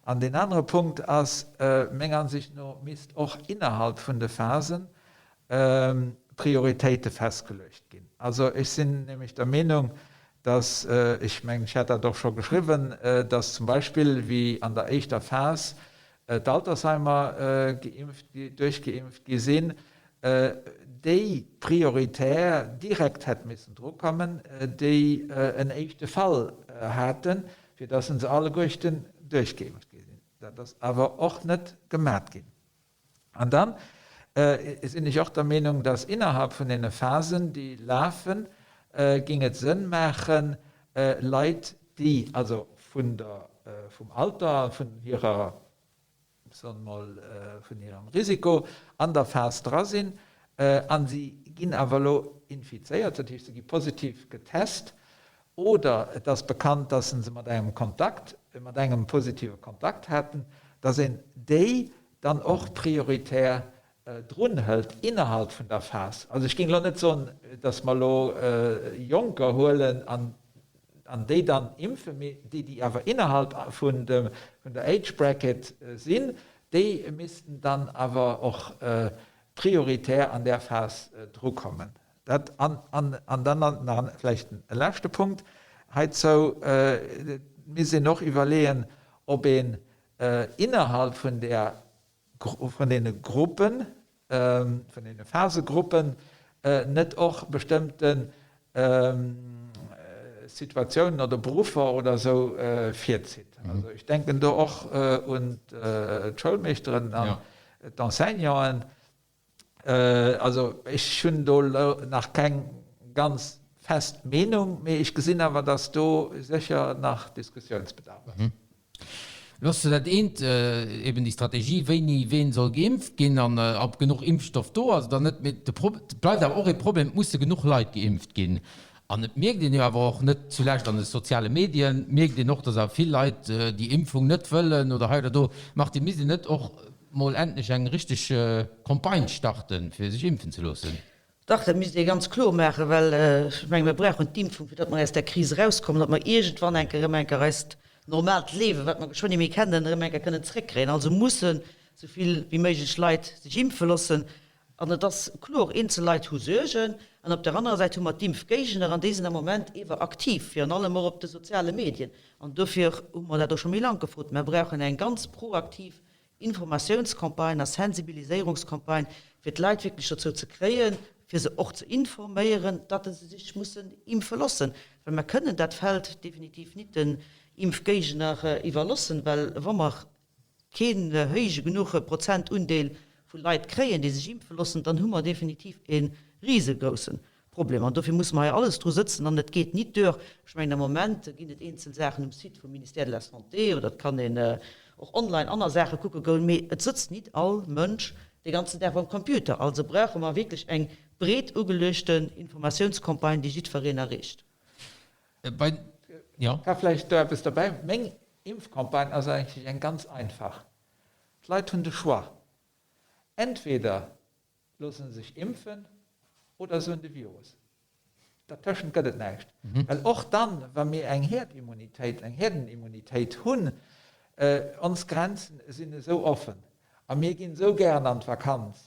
An deen anere Punkt ass, menger Ansicht no misst och innerhalb vun de Phasen Prioritéite festgeluecht ginn. Also ech sinn nämlech der Meenung, dass, ech mengen ech hat dat och scho geschriwwen, dass zum Beispill wéi an der éischter Phas d'Altersheimer geimpft, duerchgeimpft gi sinn, déi prioritär direkt hätt missen drukommen, déi en éischte Fall haten, fir dass se alleguerten duerchgeimpft gi sinn. Dat ass awer och net gemat ginn. An dann sinn ech och der Meenung, dass innerhalb vun deene Phasen, déi lafen, géing et Sënn maachen, Leit, déi also vun der, vum Alter, vun hirer, soen mer mol, vun hirem Risiko an der Phas dra sinn a si ginn awer elo infizéiert, dat heescht, se gi positiv getest oder et ass bekannt, dass se mat engem Kontakt, mat engem positive Kontakt haten, dass een déi dann och prioritär drun hëlt innerhalb vun der Phas. Also ech géing elo net soen, dass mer elo Jonker huelen an an déi dann impfen, mee déi, déi awer innerhalb vun der Age Bracket sinn, déi missten dann awer och prioritär an där Phas drukommen. Dat an an dann nach vläicht e leschte Punkt heizou, Et misst een och iwwerleeën, ob een innerhalb vun där vun deene Gruppen, vun deene Phasegruppen net och bestëmmte Situatiounen oder Beruffer oder esou virzitt. Also ech denken do och un d'Schoulmeeschteren an d'Enseignanten. Also ech hunn do elo nach keng ganz fest Meenung, mee ech gesinn awer, datt do sécher nach Diskussiounsbedarf ass. Elo ass dat eent eben déi Strategie, wéini ween soll geimpft ginn an ob genuch Impfstoff do ass oder net. Mee de Pro, et bleift awer och ee Problem, et musse genuch Leit geimpft ginn. An et mierkt een jo awer och, net zulescht an de soziale Medien, mierkt een och, datt awer vill Leit déi Impfung net wëllen oder hei oder do. Martine, misst een net och. mol endlech eng richteg Campagne starten, fir sech impfen ze loossen? Dach, dat misst ee ganz kloer maachen, well ech menge mir brauchen d'Impfung, fir datt mer aus där Kris erauskommen, datt mer iergendwann eng Kéier erëm eng Kéier eist normaalt Liewen, wat mer geschwënn ni méi kennen, erëm eng Kéier kënnen zréckkréien. Also mussen esou vill wéi méiglech Leit sech impfe loossen. An et ass kloer, eenzel Leit hu Suergen. An op där anerer Säit hu mer d'Impfgéigner, an déi sinn am Moment ewer aktiv, virun allem och op de soziale Medien. An dofir hu mer dat och scho méi laang gefrot, Mer brauchen eng ganz proaktiv Informatiounscampagne a Sensibiliséierungscampagne, fir d'Leit wierklech dozou ze kréien, fir se och ze informéieren, datt se sech mussen impfe loossen. Well mer kënnen dat Feld definitiv nit den Impfgéigner iwwerlossen, well wa mer keen héije genuch Prozentundeel vu Leit kréien, déi sech impfe loossen, dann hu mer definitiv e risegrousse Problem. An dofir musse mer hei alles dru sëtzen an et geet nit duer. Ech mengen, am Moment ginn et eenzel Saachen um Site vum Ministère de la Santé oder et kann een och online aner Saache kucke goen, mee et sëtzt nit all Mënsch de ganzen Dag beim Computer. Also brauche mer wierklech eng breet ugeluechten Informatiounscampagne, déi jiddwereen erreecht. Bei, jo. Ka vläicht do eppes derbäi. Meng Impfcampagne ass eigentlech eng ganz einfach. D'Leit hunn de Choix. Entweder loosse sech impfen oder se hunn de Virus. Dertëschent gëtt et näischt. Well och dann, wa mir eng Herdimmunitéit, eng Herdenimmunitéit hunn, ons Grenzen sinn esou offen a mir ginn esou gären an d'Vakanz,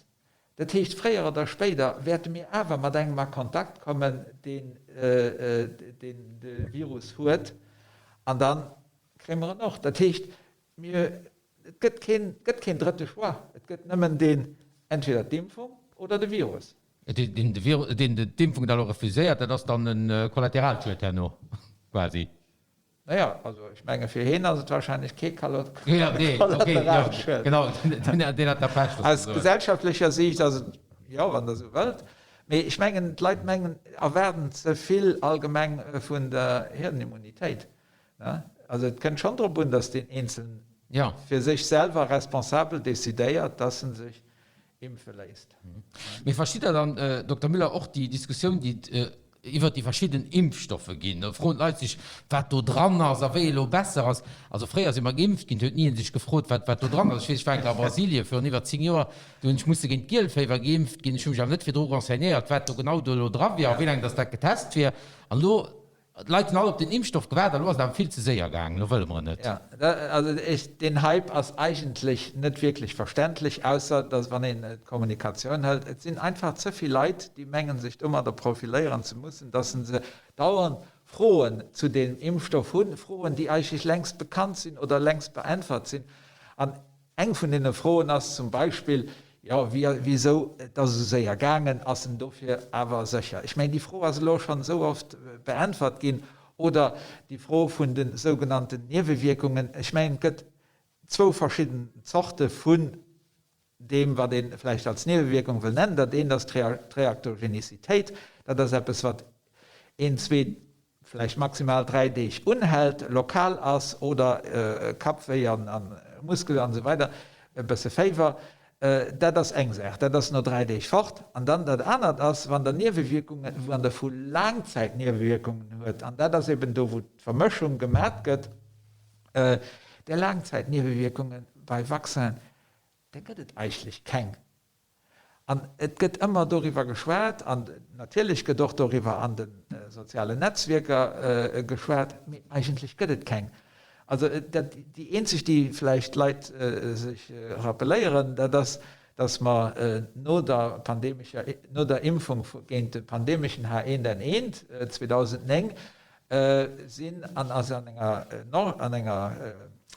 dat heescht, fréier oder spéider wäerte mir awer mat engem a Kontakt kommen, deen deen de Virus huet, an da kréie mer en och. Dat heescht, Mir, et gëtt keen, et gëtt keen drëtte Choix, et gëtt nëmmen deen, entweder d'Impfung oder de Virus. Deen de Virus, deen d'Impfung da lo refuséiert, dat ass dann e Kollateralschued herno quasi. Naja, also ech menge fir heen ass et wahrscheinlech kee Kollateralschued. Genau, deen hat da Pech. Aus gesellschaftlecher Siicht ass et, jo, wann Der esou wëllt. Mee ech mengen, d'Leit mengen, erwaarden ze vill allgemeng vun der Hierdenimmunitéit. Also et kënnt schonn drop un, datt deen Eenzelne fir sech selwer responsabel decidéiert, datt en sech impfe léisst. Mee verstitt Der dann, Dokter Müller, och déi Diskussioun, déi et iwwert déi verschidden Impfstoffe ginn? Do froen d'Leit sech, wat do dran ass a wéi elo besser ass. Also fréier si mer geimpft ginn, et huet ni ee sech gefrot, wat wat do dran ass. Ech weess, ech war eng Kéier a Brasilien virun iwwer 10 Joer, do hunn ech musse géint d'Gielféiwer geimpft ginn. Ech hu mech awer net virdru renseignéiert, wat do genau do elo dra wier a wéi laang datt dat getest wier. An elo D'Leit hunn all op den Impfstoff gewaart a lo ass et awer vill ze séier gaangen, lo wëlle mer en net. Jo, also ech, deen Hype ass eigentlech net wierklech verständlech, ausser datt wann een d'Kommunikatioun hëlt, et sinn einfach ze vill Leit, déi mengen sech domadder profiléieren ze mussen, datt se se dauernd Froen zu deem Impfstoff hunn, Froen déi eigentlech längst bekannt sinn oder längst beäntwert sinn. An Eng vun deene Froen ass zum Beispill, jo, wisou et ass esou séier gaangen, ass en dofir awer sécher? Ech mengen, déi Fro ass elo schonn esou oft beäntwert ginn. Oder déi Fro vun de sougenannten Niewewierkungen. Ech mengen, et gëtt zwou verschidden Zorte vun deem, wat ee vläicht als Niewewierkung wëll nennen. Dat eent ass d'Reaktogenicitéit. Dat ass eppes, wat een, zwee, vläicht maximal 3 Deeg unhält, lokal ass oder Kappwéi an Muskel an esou weider, e bësse Féiwer, dat ass eng Saach, dat ass no 3 Deeg fort. An dann dat anert ass, wann Der Niewewierkungen, wann Der vu Laangzäitniewewierkungen huet, an dat ass eben do wou d'Vermëschung gemat gëtt, där Laangzäitniewewierkunge bei Vaccinen, där gëtt et eigentlech keng. An et gëtt ëmmer doriwwer geschwat, an natierlech gëtt och doriwwer an de sozialen Netzwierker geschwat, mee eigentlech gëtt et keng. Also dat, déi eenzeg, déi vläicht d'Leit sech rappeléieren, dat ass, datt mer no der pandemescher, no der Impfung géint de pandemeschen H1N1 2009 sinn, an ass an enger, an enger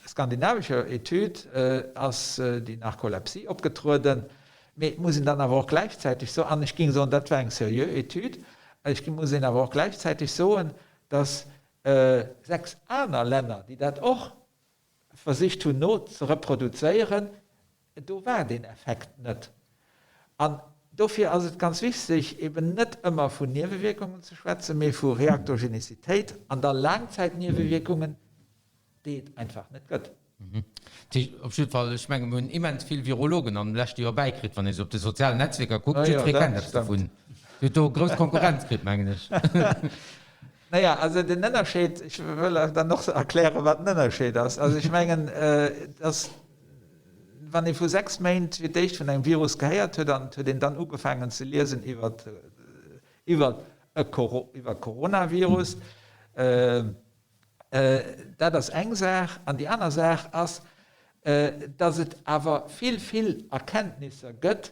skandinavescher Etüd ass déi Narkolepsie opgetrueden, mee et muss een dann awer och gläichzäiteg soen, an ech géing soen, dat war eng seriö Etüd, ech muss een awer och gläichzäiteg soen, datt 6 aner Länner, déi dat och versicht hunn no ze reproduzéieren, do war deen Effekt net. An dofir ass et ganz wichteg, eben net ëmmer vun Niewewierkungen ze schwätzen, mee vu Reaktogenicitéit an da Laangzäitniewewierkungen, déi et einfach net gëtt. Op jidde Fall, ech menge mir hunn immens vill Virologen am leschte Joer bäikritt, wann ee sou op de sozialen Netzwierker kuckt. Jiddweree kennt eppes dovun. Dir hutt do grouss Konkurrenz kritt, mengen ech. Naja, also den Ënnerscheed, ech wëll dann och erklären, wat den Ënnerscheed ass. Also ech mengen, dass. wann ee vu 6 Méint fir d'éischt vun engem Virus gehéiert huet an et huet een dann ugefaangen ze liesen iwwer iwwer e iwwer Coronavirus, dat ass eng Saach. An déi aner Saach ass, datt et awer vill, vill Erkenntnisser gëtt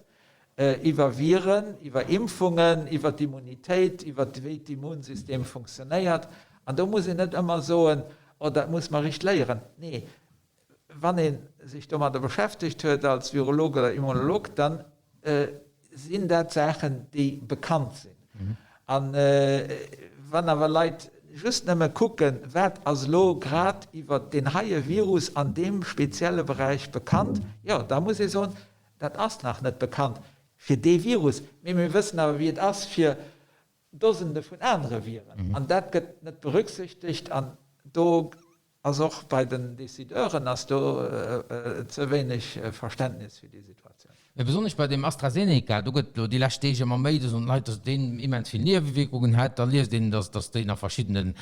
iwwer Viren, iwwer Impfungen, iwwer d'Immunitéit, iwwer wéi d'Immunsystem funktionéiert. An do muss een net ëmmer soen, oh dat muss mer richt léieren. Nee, wann ee sech domadder beschäftegt huet als Virolog oder Immunolog, dann sinn dat Saachen, déi bekannt sinn. A wann awer Leit just nëmme kucken, wat ass elo grad iwwer deen heie Virus an deem spezielle Beräich bekannt, jo da muss ee soen, Dat ass nach net bekannt fir dee Virus, mee mir wëssen awer wéi et ass fir Dosende vun anere Viren. An dat gëtt net berücksichtegt an do ass och bei den Décideuren ass do ze wéineg Verständnis fir déi Situatioun. Mee besonnesch bei deem AstraZeneca, do gëtt elo déi lescht Deeg ëmmer méi, do soen d'Leit, datt deen immens vill Niewewierkungen hätt. Da liest een, datt datt deen a verschiddene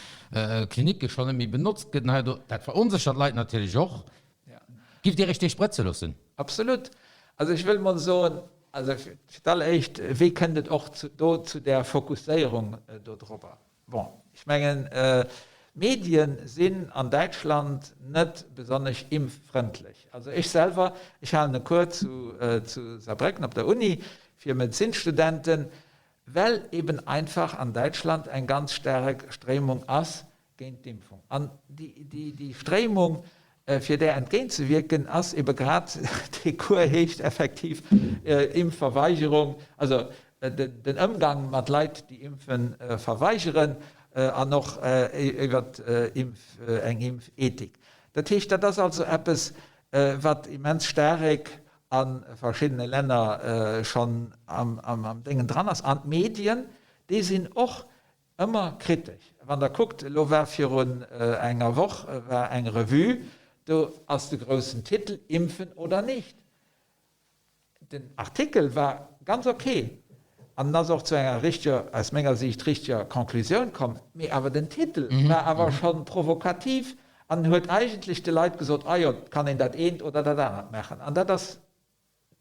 Klinicke schonn net méi benotzt gëtt an hei an do. Dat veronséchert d'Leit natierlech och. Giff Dir Iech dee sprëtze loossen? Absolut. Also ech wëll mol soen, also fir d'alleréischt, wéi kënnt et och zu do zu där Fokusséierung dodrobber? Bon, ech mengen, d'Medien sinn an Däitschland net besonnesch impffrëndlech. Also ech selwer, ech halen e Cours zu zu Saarbrécken op der Uni fir Medezinstudenten, well eben einfach an Däitschland eng ganz staark Stréimung ass géint d'Impfung. An déi Stréimung, fir där entgéintzewierken, ass ebe grad, dee Cours heescht effektiv Impfverweigerung, also den Ëmgang mat Leit, déi Impfe verweigeren, an och iwwer eng Impfethik. Dat heescht, dat ass also eppes, wat immens staark a verschiddene Länner schonn am Déngen dran ass. An d'Medien, déi sinn och Ëmmer kritesch. Wann Der kuckt, elo war virun enger Woch war eng Revue, do ass de groussen Titel Impfen oder nicht. Den Artikel war ganz ok an en ass och zu enger richteger, aus menger Siicht richteger Conclusioun komm, mee awer den Titel war awer scho provokativ an huet eigentlech de Leit gesot, ah jo, et kann een dat eent oder dat anert maachen. An dat ass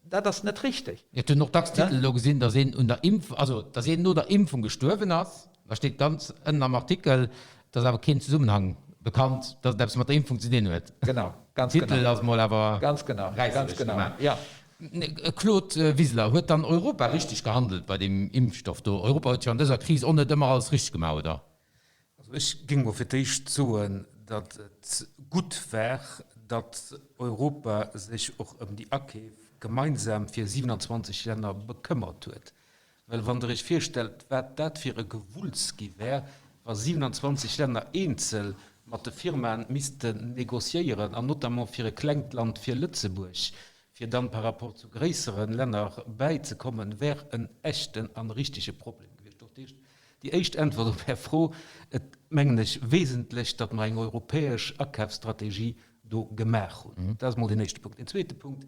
Dat ass net richteg. Et hunn och dacks Titelen elo gesinn, datt een un der Impf, also datt een no der Impfung gestuerwen ass. Da steet ganz ënnen am Artikel, et ass awer keen Zesummenhang bekannt, datt et eppes mat der Impfung ze dinn huet. Genau, ganz genau. Titel ass mol awer Ganz genau, ganz genau, ja. Claude Wiseler, Huet dann Europa richteg gehandelt bei deem Impfstoff do? Europa huet jo an dëser Kris och net ëmmer alles richteg gemaach, oder? Also ech géing mol fir d'éischt soen, datt et gutt war, datt Europa sech och ëm déi Akeef gemeinsam fir 27 Länner bekëmmert huet. Well wann Der Iech virstellt, wat dat fir e Gewulls gi wär, wa 27 Länner eenzel mat de Firmaen missten négociéieren, an notamment fir e klengt Land, fir Lëtzebuerg, fir dann par rapport zu gréissere Länner bäizekommen, wär en echten a richtege Problem gewiescht. Dat heescht, Déi éischt Äntwert op Är Fro, Et mengen ech wesentlech, datt mer eng europäesch Akafsstrategie do gemaach hunn. Dat ass emol deen éischte Punkt. Deen zweete Punkt,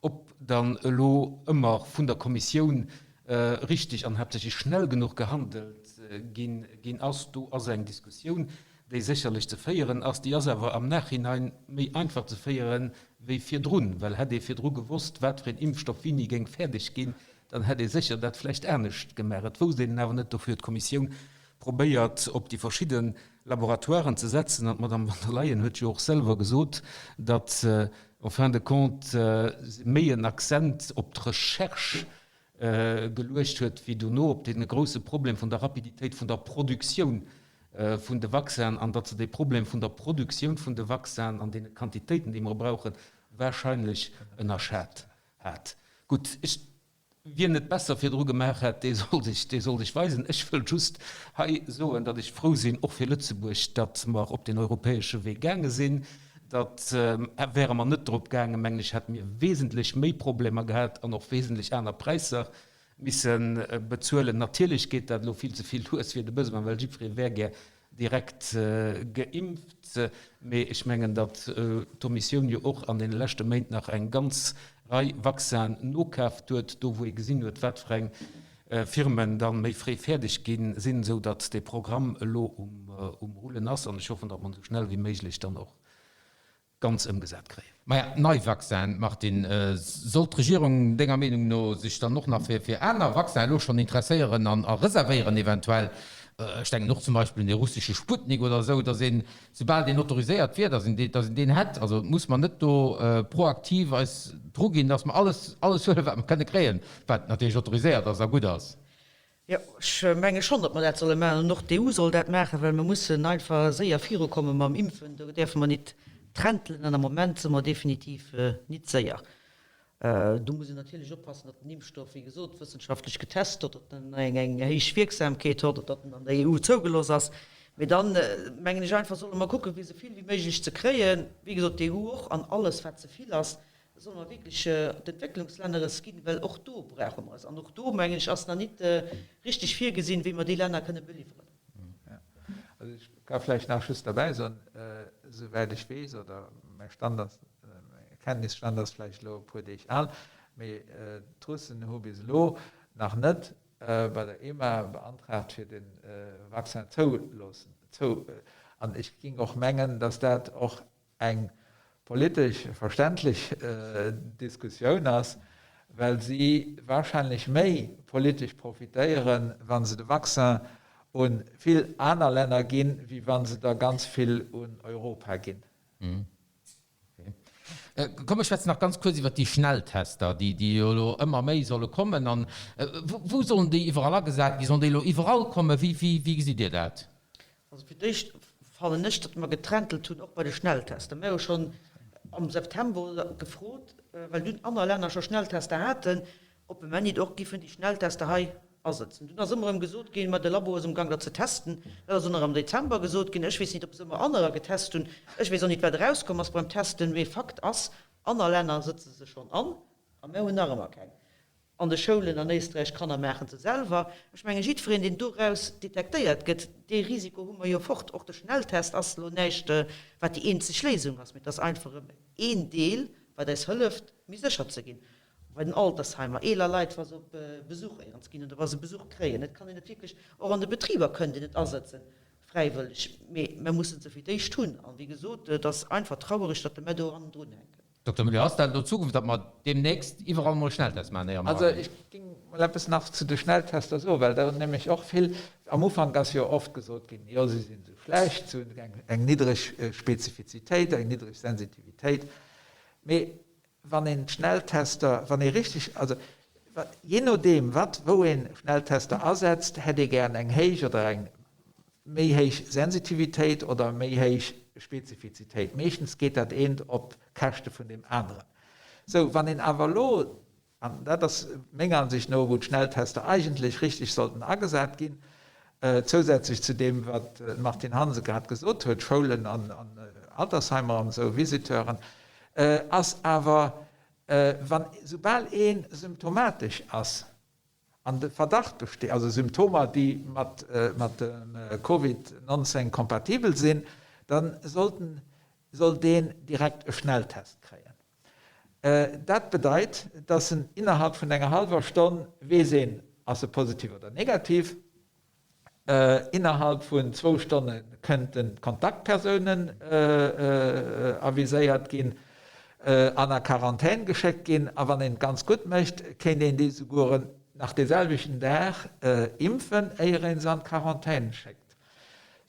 ob dann elo ëmmer vun der Kommissioun richtig an haaptsächlech schnell genuch gehandelt ginn ass, do ass eng Diskussioun, déi sécherlech ze féieren ass. Déi ass awer am Nachhinein méi einfach ze féiere wéi virdrun, well hätt ee virdru gewosst, wat fir een Impfstoff wéini géing fäerdeg ginn, Dann hätt ee sécher dat vläicht anescht gemaach. Et wousst een awer net. Dofir huet d'Kommissioun probéiert, op déi verschidde Laboratoiren ze setzen. An d'Madame von der Leyen huet jo och selwer gesot, datt en fin de compte se méi en Accent op d'Recherche geluecht huet, wéi dono op dee grouse Problem vun der Rapiditéit vun der Produktioun vun de Vaccinen, an datt se dee Problem vun der Produktioun vun de Vaccinen an deene Quantitéiten, déi mer brauchen, wahrscheinlech ënnerschat Hat. Gutt, ech, wien et besser virdru gemaach hätt, dee soll sech, dee soll sech weisen. Ech wëll just hei soen, datt ech frou sinn, och fir Lëtzebuerg, datt mer op deen europäesche Wee gaange sinn. Datt, wäre mer net drop gaangen, mengen ech, hätte mir wesentlech méi Problemer gehat an och wesentlech aner Präisser misse bezuelen. Natierlech geet dat elo vill ze vill lues fir de Besoin, well jiddweree wär gär direkt geimpft. Mee ech mengen, datt d'Kommissioun jo och an deene leschte Méint nach eng ganz Rei Vaccinen nokaaft huet, do wou ee gesinn huet, wat fir eng Firmen da méi fréi fäerdeg gi sinn, esou datt dee Programm elo um Rullen ass. An ech hoffen, datt mer esou schnell wéi méiglech dann och. ganz ëmgesat kréien. Maja, nei Vaccinen, Martine, sollt d'Regierung denger Meenung no sech dann och nach fir aner Vaccinen elo schonn interesséieren an a reservéieren eventuell? Ech denken och zum Beispill un dee russesche Sputnik oder esou, datt een, soubal deen autoriséiert wier, datt een deen, datt een deen hätt. Also muss mer net do proaktiv eis druginn, datt mer alles, alles huelen, wat mer kënne kréien, wat natierlech autoriséiert ass a gutt ass? Jo, ech menge schonn, datt mer dat solle maachen an och d'EU soll dat maachen, well mer mussen einfach séier virukomme mam Impfen. Do däerfe mer nit trentelen an am Moment si mer definitiv nit séier. Do muss een natierlech oppassen, datt den Impfstoff, wéi gesot, wëssenschaftlech getest gëtt, datt en eng héich Wierksamkeet huet, datt en an der EU zougelooss ass. Mee dann, mengen ech einfach, solle mer kucken, fir esou vill wéi méiglech ze kréien, wéi gesot, d'EU och, an alles wat ze vill ass, Solle mer wierklech d'Entwécklungslänner es ginn, well och do brauche mer es. An och do, mengen ech, ass nach nit richteg virgesinn, wéi mer déi Länner kënne beliwweren. Also ech ka vläicht nach just derbäi soen, souwäit ech weess, oder mäi Stand ass, mäi Kenntnisstand ass vläicht elo e puer Deeg al, mee d'Russen hu bis elo nach net bei der EMA beantragt, fir de Vaccin zouloossen. An ech géing och mengen, datt dat och eng politesch verständlech Diskussioun ass, well si wahrscheinlech méi politesch profitéieren, wa se de Vaccin u vill aner Länner ginn, wéi wa se der ganz vill un Europa ginn. Komm, mir schwätzen nach ganz kuerz iwwert déi Schnelltester, déi jo elo ëmmer méi solle kommen. An wou sollen déi iwwerall agesat ginn? Sollen déi elo iwwerall kommen? Wéi gesitt Dir dat? Also fir d'éischt fannen ech, datt mer getrentelt hunn, och bei de Schnelltester. Mir hu schonn am September gefrot, well dunn aner Länner scho Schnelltester haten, ob mer nit och giffen déi Schnelltester hei asëtzen. Dunn ass ëmmer erëm gesot ginn, ma de Labo ass umgang der ze testen. Dat ass och nach am Dezember gesot ginn. Ech weess nit, ob se ëmmer anerer getest hunn. Ech weess och nit, wat erauskomm ass beim Testen. Mee Fakt ass, aner Länner sëtze se schonn an a mer hunn nach ëmmer keng. An de Schoulen an Éisträich, Kanner maachen se selwer. Ech mengen, jiddwereen, deen doraus detektéiert gëtt, dee Risiko hu mer jo fort. Och de Schnelltest ass elo näischt, wat déi eenzeg Léisung ass, mee et ass einfach erëm een Deel, wat eis hëlleft, méi sécher ze ginn. Bei den Altersheimer, eeler Leit, wa se op Besuch éierens ginn oder wa se Besuch kréien, et kann een et wierklech, och an de Betriber kënnt een et asëtzen, fräiwëlleg, mee mer mussen se fir d'éischt hunn. An, wéi gesot, et ass einfach trauereg, datt de mer do hannendrun hänken. Dokter Müller, ass dat elo d'Zukunft, datt mer deemnächst iwwerall mol Schnelltest maachen, éier mer Also ech géing mol eppes nach zu de Schnelltester soen, well do nämlech och vill, am Ufank ass jo oft gesot ginn, jo se sinn esou schlecht, se hunn eng niddreg Spezifizitéit, eng niddreg Sensitivitéit. Mee wann een d'Schnelltester, wann ee richtig, also jee nodeem wat, wou ee Schnelltester asetzt, hätt ee gären eng héich oder eng méi héich Sensitivitéit oder méi héich Spezifizitéit. Meeschtens geet dat eent op Käschte vun deem aneren. Sou, wann een awer elo, an dat ass menger Ansicht no, wou d'Schnelltester eigentlech richtig sollten agesat ginn, zousätzlech zu deem, wat d'Martine Hansen grad gesot huet, Schoulen an Altersheimer an esou, Visiteuren, ass awer, wann, soubal ee symptomatesch ass, An de Verdacht besteet, also Symptomer, déi mat dem Covid 19 kompatibel sinn, da sollten, soll deen direkt e Schnelltest kréien. Dat bedeit, dass en innerhalb vun enger hallwer Stonn weess een, ass e positiv oder negativ. Innerhalb vun zwou Stonne kënnten d'Kontaktpersounen aviséiert ginn an a Quarantän geschéckt ginn. A wann een et ganz gutt mécht, kéint een déi souguer nach dee selwechten Dag impfen, éier ee se an d'Quarantän schéckt.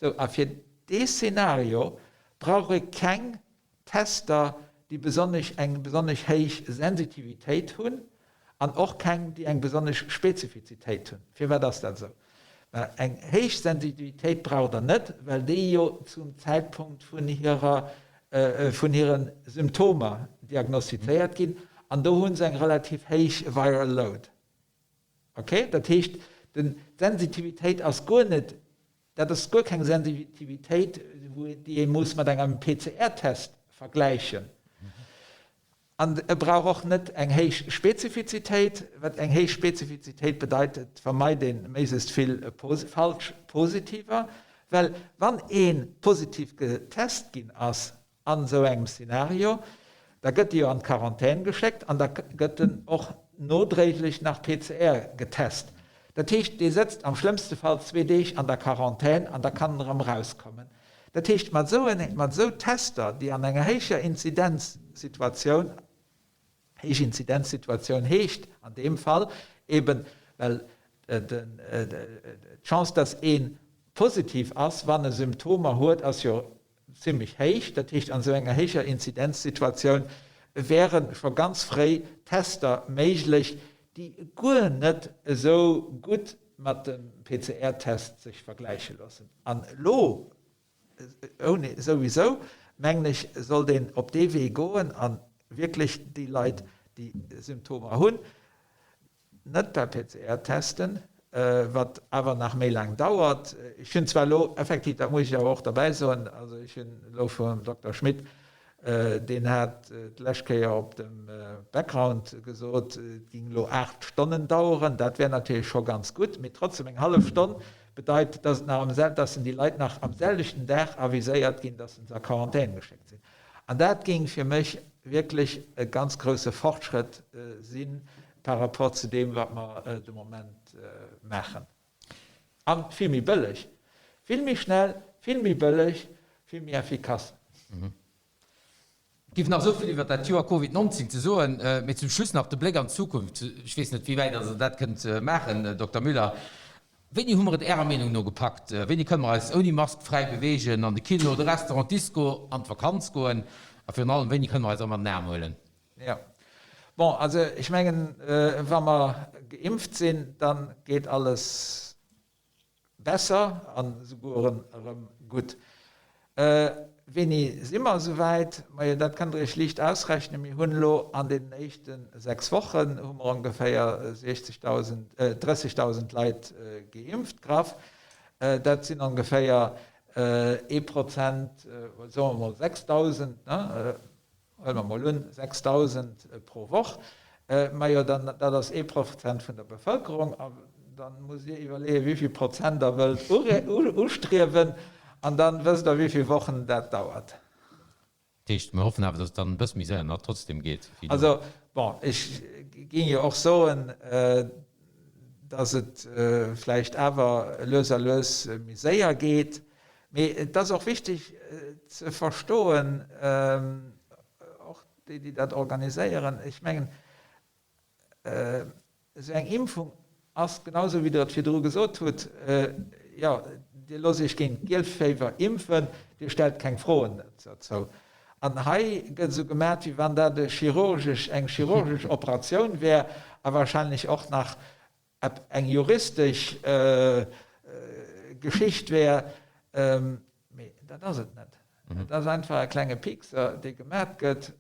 Sou, a fir dee Szenario brauch ee keng Tester, déi besonnesch eng besonnesch héich Sensitivitéit hunn an och keng, déi eng besonnesch Spezifizitéit hunn. Firwat ass dat esou? Mä eng héich Sensitivitéit braucht Der net, well déi jo zum Zäitpunkt vun hirer, vun hire Symptomer diagnostizéiert ginn an do hu se eng relativ héich Viral Load. Okay? Dat heescht, den, d'Sensitivitéit ass guer net Dat ass guer keng Sensitivitéit, déi ee muss mat engem PCR-Test vergläichen. An e brauch och net eng héich Spezifizitéit. Wat eng héich Spezifizitéit bedeit, et vermeit ee méiglechst vill falsch Positiver, well wann ee positiv getest ginn ass, An esou engem Szenario, da gëtt e jo an d'Quarantän geschéckt an da gëtt en och nodréiglech nach PCR getest. Dat heescht, dee sëtzt am schlëmmste Fall zwee Deeg an der Quarantän an da kann en erëm erauskommen. Dat heescht, mat esou en, mat esou Tester, déi an enger héijer Inzidenzsituatioun, héich Inzidenzsituatioun heescht an deem Fall eben, well d'Chance, dass ee positiv ass, wann e Symptomer huet, ass jo zimlech héich. Dat heescht, an esou enger héijer Inzidenzsituatioun wäre scho ganz fréi Tester méiglech, déi guer net esou gutt mat dem PCR-Test sech vergläiche loossen. An elo, ouni souwisou, mengen ech, sollt een op dee Wee goen a wierklech déi Leit, déi Symptomer hunn, net per PCR testen, wat awer nach méi laang dauert. Ech hunn zwar elo effektiv, dat muss ech awer och derbäi soen, also ech hunn elo vum Dokter Schmit, deen hat d'lescht Kéier op dem Background gesot, et géing elo 8 Stonnen daueren. Dat wär natierlech scho ganz gutt, mee trotzdem eng hallef Stonn bedeit, dass et nach am sel-, dass déi Leit nach am selwechten Dag aviséiert ginn, dass se a Quarantän geschéckt sinn. An dat géing fir mech wierklech e ganz grouse Fortschrëtt si par rapport zu deem, wat mer de Moment maachen. A vill méi bëlleg, vill méi schnell, vill méi bëlleg, vill méi effikass. Et géif nach esou vill iwwert dat Joer Covid 19 ze soen, mee zum Schluss nach de Bléck an d'Zukunft. Ech weess net, wéi wäit Der dat kënnt maachen, Dokter Müller. Wéini hu mer et Ärer Meenung no gepackt? Wéini kënne mer eis ouni Mask fräi beweegen, an de Kino, de Restaurant, d'Disco, an d'Vakanz goen? A virun allem, wéini kënne mer eis erëm an den Aarm huelen? Jo. Bon, also ech mengen, wa mer geimpft sinn, da geet alles besser an esouguer erëm gutt. Wéini si mer esouwäit? Majo, dat kënnt Der Iech liicht ausrechnen. Mir hunn elo an deenen éischte 6 Wochen hu mer ongeféier 60.000, 30.000 Leit geimpft, graff. Dat sinn ongeféier ee Prozent, soe mer mol 6.000, ne? Huele mer mol un, 6.000 pro Woch, majo, dann, dat ass ee Prozent vun der Bevëlkerung. A da musst Dir iwwerleeën, wéi vill Prozent Der wëllt ustriewen, an da wësst Der, wéi vill Wochen dat dauert. Dat heescht, mir hoffen awer, datt et dann e bësse méi séier nach trotzdem geet wéi elo. Also, bon, ech géing jo och soen, datt et vläicht awer lues a lues méi séier geet. Mee et ass och wichteg ze verstoen, och déi, déi dat organiséieren, ech mengen, esou eng Impfung ass, genau esou wéi Der et virdru gesot hutt, jo, Dir loosst Iech géint d'Gielféiwer impfen, Dir stellt keng Froen dozou. An hei gëtt esou gemat, wéi wann dat e chirurgesch, eng chirurgesch Operatioun wär a wahrscheinlech och nach Ep eng juristesch Geschicht wär, mee dat ass et net. Et ass einfach e klenge Piekser, dee gemat gëtt.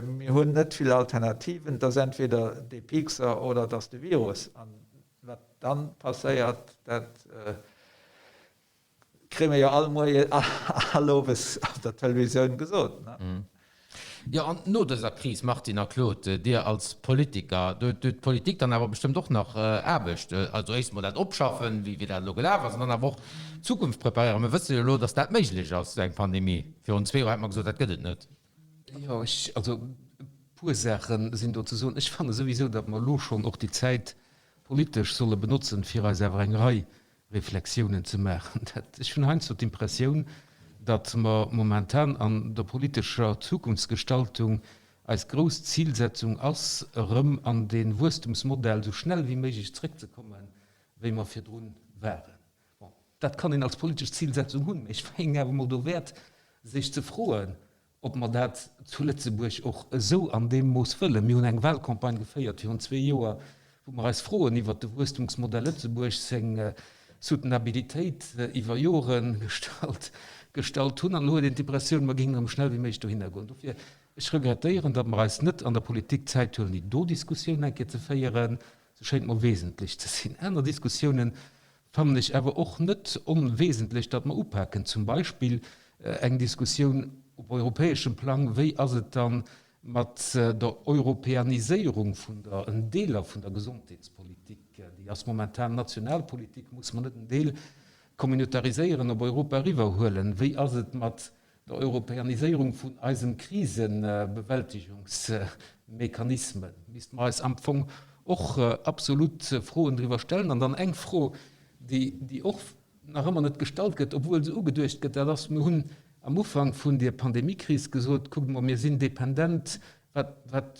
Mir hunn net vill Alternativen. Et ass entweder dee Piekser oder et ass de Virus. An wat dann passéiert, dat Kréie mir jo all Moie, all Owes op der Televisioun gesot, ne? Jo, an no dëser Kris, Martine a Claude, Dir als Politiker, do huet d'Politik dann awer bestëmmt och nach Aarbecht. Also éischt emol dat opschaffen, wéi dat elo gelaf ass, an dann awer och d'Zukunft preparéieren. Mir wësse jo elo, datt dat méiglech ass, esou eng Pandemie. Virun zwee Joer hätt mer gesot, dat gëtt et net. Jo, ech, also e puer Saache sinn do ze soen. Ech fanne souwisou, datt mer elo schonn och déi Zäit politesch solle benotzen, fir eis awer eng Rei Reflexiounen ze maachen. Dat, ech hunn heiansdo d'Impressioun, datt mer momentan an der politescher Zukunftsgestaltung eis grouss Zilsetzung ass, erëm an dee Wuesstumsmodell esou schnell wéi méiglech zrëckzekommen, wéi mer virdrun waren. Bon, dat kann een als politesch Zilsetzung hunn, mä ech mengen awer emol dowäert sech ze froen, ob mer dat zu Lëtzebuerg och esou an deem Mooss wëllen. Mir hunn eng Wahlcampagne geféiert virun zwee Joer, wou mer eis Froen iwwert de Wuesstumsmodell Lëtzebuerg, seng Soutenabilitéit iwwer Jore gestallt gestallt hunn. An elo huet een d'Impressioun, mer géingen erëm schnell wéi méiglech dohinner goen. Dofir, ech regrettéieren, datt mer eis net an der Politik d'Zäit huelen, déi do Diskussioun eng Kéier ze féieren. Se schéint mer wesentlech ze sinn. Aner Diskussiounen fannen ech awer och net onwesentlech, datt mer upaken, zum Beispill eng Diskussioun op europäeschem Plang, wéi ass et dann mat der Europäaniséierung vun der, en Deeler vun der Gesondheetspolitik, déi ass momentan national Politik, muss mer net en Deel communautariséieren, op Europa eriwwerhuelen, wéi ass et mat der Europäaniséierung vun eisem Krisebewältigungsmechanismen misste mer eis am Fong och absolut Froen driwwer stellen. An dann eng Fro, déi och nach ëmmer net gestallt gëtt, obwuel se ugeduecht gëtt, dat ass, Mir hunn am Ufank vun der Pandemiekris gesot, Kuckt emol, mir sinn dependent, wat, wat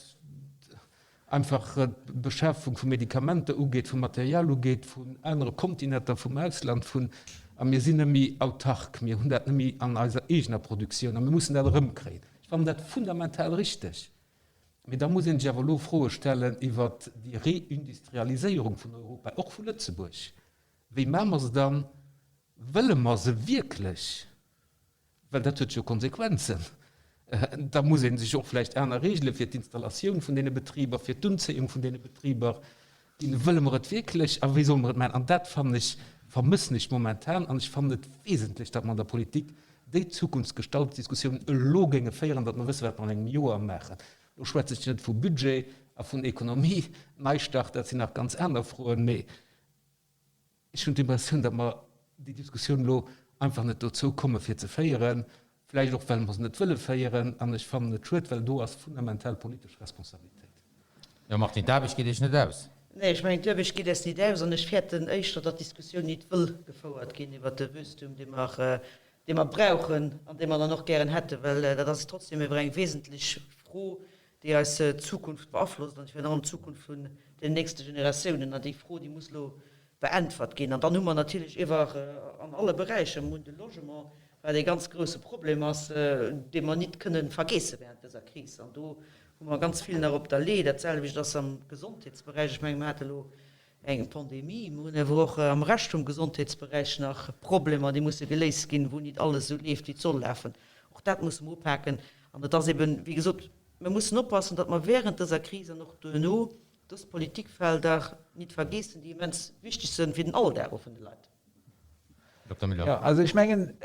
einfach d'Beschafung vu Medikamenter ugeet, vu Material ugeet, vun anere Kontinenter, vum Ausland, vun, a mir sinn net méi autark, mir hunn dat net méi an eiser eegener Produktioun a mir mussen dat erëmkréien. Ech fannen dat fundamental richteg. Mee da muss ee sech awer elo Froe stellen iwwert déi Reindustrialiséierung vun Europa, och vu Lëtzebuerg. Wéi maache mer se dann? Wëlle mer se wierklech? Well dat huet jo Konsequenzen. Da muss ee sech och vläicht aner Regele fir d'Installatioun vun deene Betriber, fir d'Unzéiung vun deene Betriber ginn. Wëlle mer et wierklech a wéi solle mer et maachen? An dat fannen ech, vermëssen ech momentan an ech fannen et wesentlech, datt mer an der Politik déi Zukunftsgestaltungsdiskussioun elo géinge féieren, datt mer wëssen, wat mer an engem Joer maachen. Elo schwätze ech net vu Budget a vun Ekonomie, Neistart, dat sinn nach ganz aner Froen, mee ech hunn d'Impressioun, datt mer déi Diskussioun elo einfach net dozou komme fir ze féieren, vläicht och well mer se net wëlle féieren. An ech fannen et schued, well do ass fundamental politesch Responsabilitéit. Jo Martine, d'Aarbecht geet Iech net aus. Nee, ech mengen d'Aarbecht geet eis nit aus an ech fäerten éischter, datt d'Diskussioun nit wëll gefouert ginn iwwert de Wuesstum, dee mer, dee mer brauchen an dee mer dann och gären hätten, well dat ass trotzdem ewer eng wesentlech Fro, déi eis Zukunft beaflosst an virun allem d'Zukunft vun den nächste Generatiounen. An déi Fro, déi muss elo beäntwert ginn. An dann hu mer natierlech iewer an alle Beräicher, mir hunn de Logement, wat ee ganz grouse Problem ass, dee mer nit kënnen vergeesse während dëser Kris. An do hu mer ganz vill nach op der Lee. Dat selwecht ass am Gesondheetsberäich. Ech menge mer hate elo eng Pandemie. Mer hunn awer och am Rescht vum Gesondheetsberäich nach Problemer, déi musse geléist ginn, wou nit alles esou leeft, wéi et soll lafen. Och dat musse mer upaken. An et ass eben, wéi gesot, mer mussen oppassen, datt mer während dëser Kris an och duerno dës Politikfelder nit vergeessen, déi immens wichteg sënn fir den Alldag och vun de Leit. Dokter Müller. Jo, also ech mengen,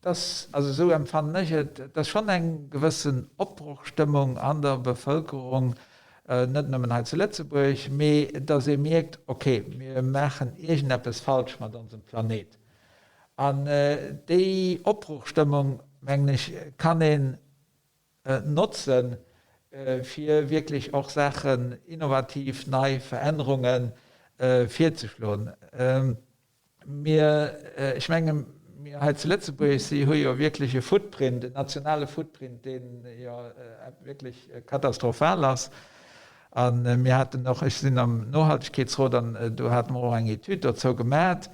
dass, also esou empfannen ech et, dass schonn eng gewëssen Opbrochstëmmung an der Bevëlkerung, net nëmmen hei zu Lëtzebuerg, mee dass ee mierkt, okay, mir maachen iergendeppes falsch mat onsem Planet. An déi Opbrochstëmmung, mengen ech, kann een notzen, fir wierklech och Saachen, innovativ nei Verännerunge virzeschloen. Mir, ech menge mir hei zu Lëtzebuerg si hu jo wierklech e Footprint, en nationale Footprint, dee jo wierklech katastrophal ass. A mir haten och, ech sinn am Nohaltegkeetsrot an do hate mer och eng Etüd dozou gemat,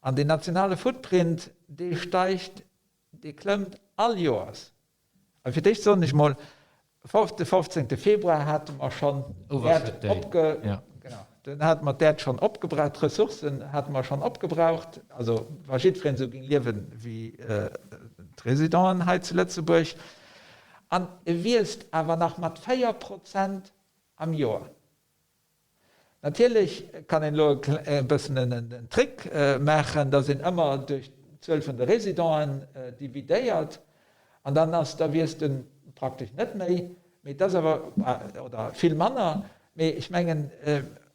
an deen nationale Footprint, dee steigt, dee klëmmt all Joers. A fir d'éischt soen ech mol, de 15. Februar hate mer schonn d'Äerd opge, genau, dunn hate mer d'Äerd schonn opgebraucht, d'Ressourcen hate mer schonn opgebraucht, also wa jiddwereen esou géing liewen wéi d'Residenten hei zu Lëtzebuerg. An e wiisst awer nach mat 4 Prozent am Joer. Natierlech kann een elo e bëssen en Trick maachen, datt een ëmmer duerch d'Zuel vun de Residenten dividéiert an dann ass, da wiisst en praktesch net méi, mee et ass awer, oder vill manner. Mee ech mengen,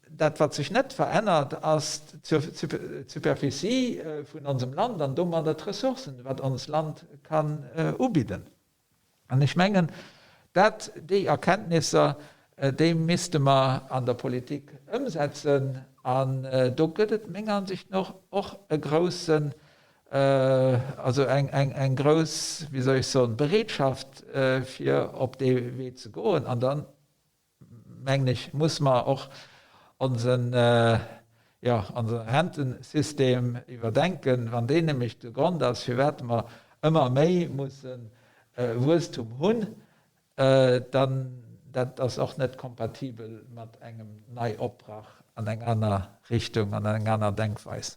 dat wat sech net verännert, ass d'Superficie vun onsem Land an domadder d'Ressourcen, wat ons Land kann ubidden. An ech mengen, dat, déi Erkenntnisser, déi misste mer an der Politik ëmsetzen. An do gëtt et menger Ansicht no och e groussen, also eng grouss, wéi soll ech soen, Bereetschaft, fir op dee Wee ze goen. An dann mengen ech, muss mer och onsen, jo, onse Rentensystem iwwerdenken, wann deen nämlech de Grond ass, firwat mer ëmmer méi musse Wuesstum hunn, dann dat ass och net kompatibel mat engem Neiopbrach an eng aner Richtung, an eng aner Denkweis.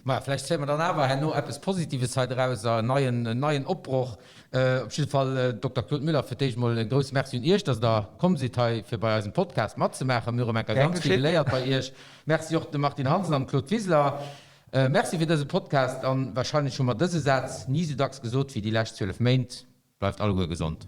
Maja, vläicht zéie mer dann awer herno eppes Positives hei draus, en neien, en neien Opbroch. Op jidde Fall, Dokter Claude Müller, fir d'éischt emol e grousse Merci un Iech, dass Der komm sidd hei fir bei eisem Podcast matzemaachen. Mir hu rëm eng Kéier ganz vill geléiert bei Iech. Merci och dem Martine Hansen an dem Claude Wiseler. Merci fir dëse Podcast an wahrscheinlech hu mer dëse Saz ni esou dacks gesot wéi déi lescht 12 Méint. Bleift alleguer gesond.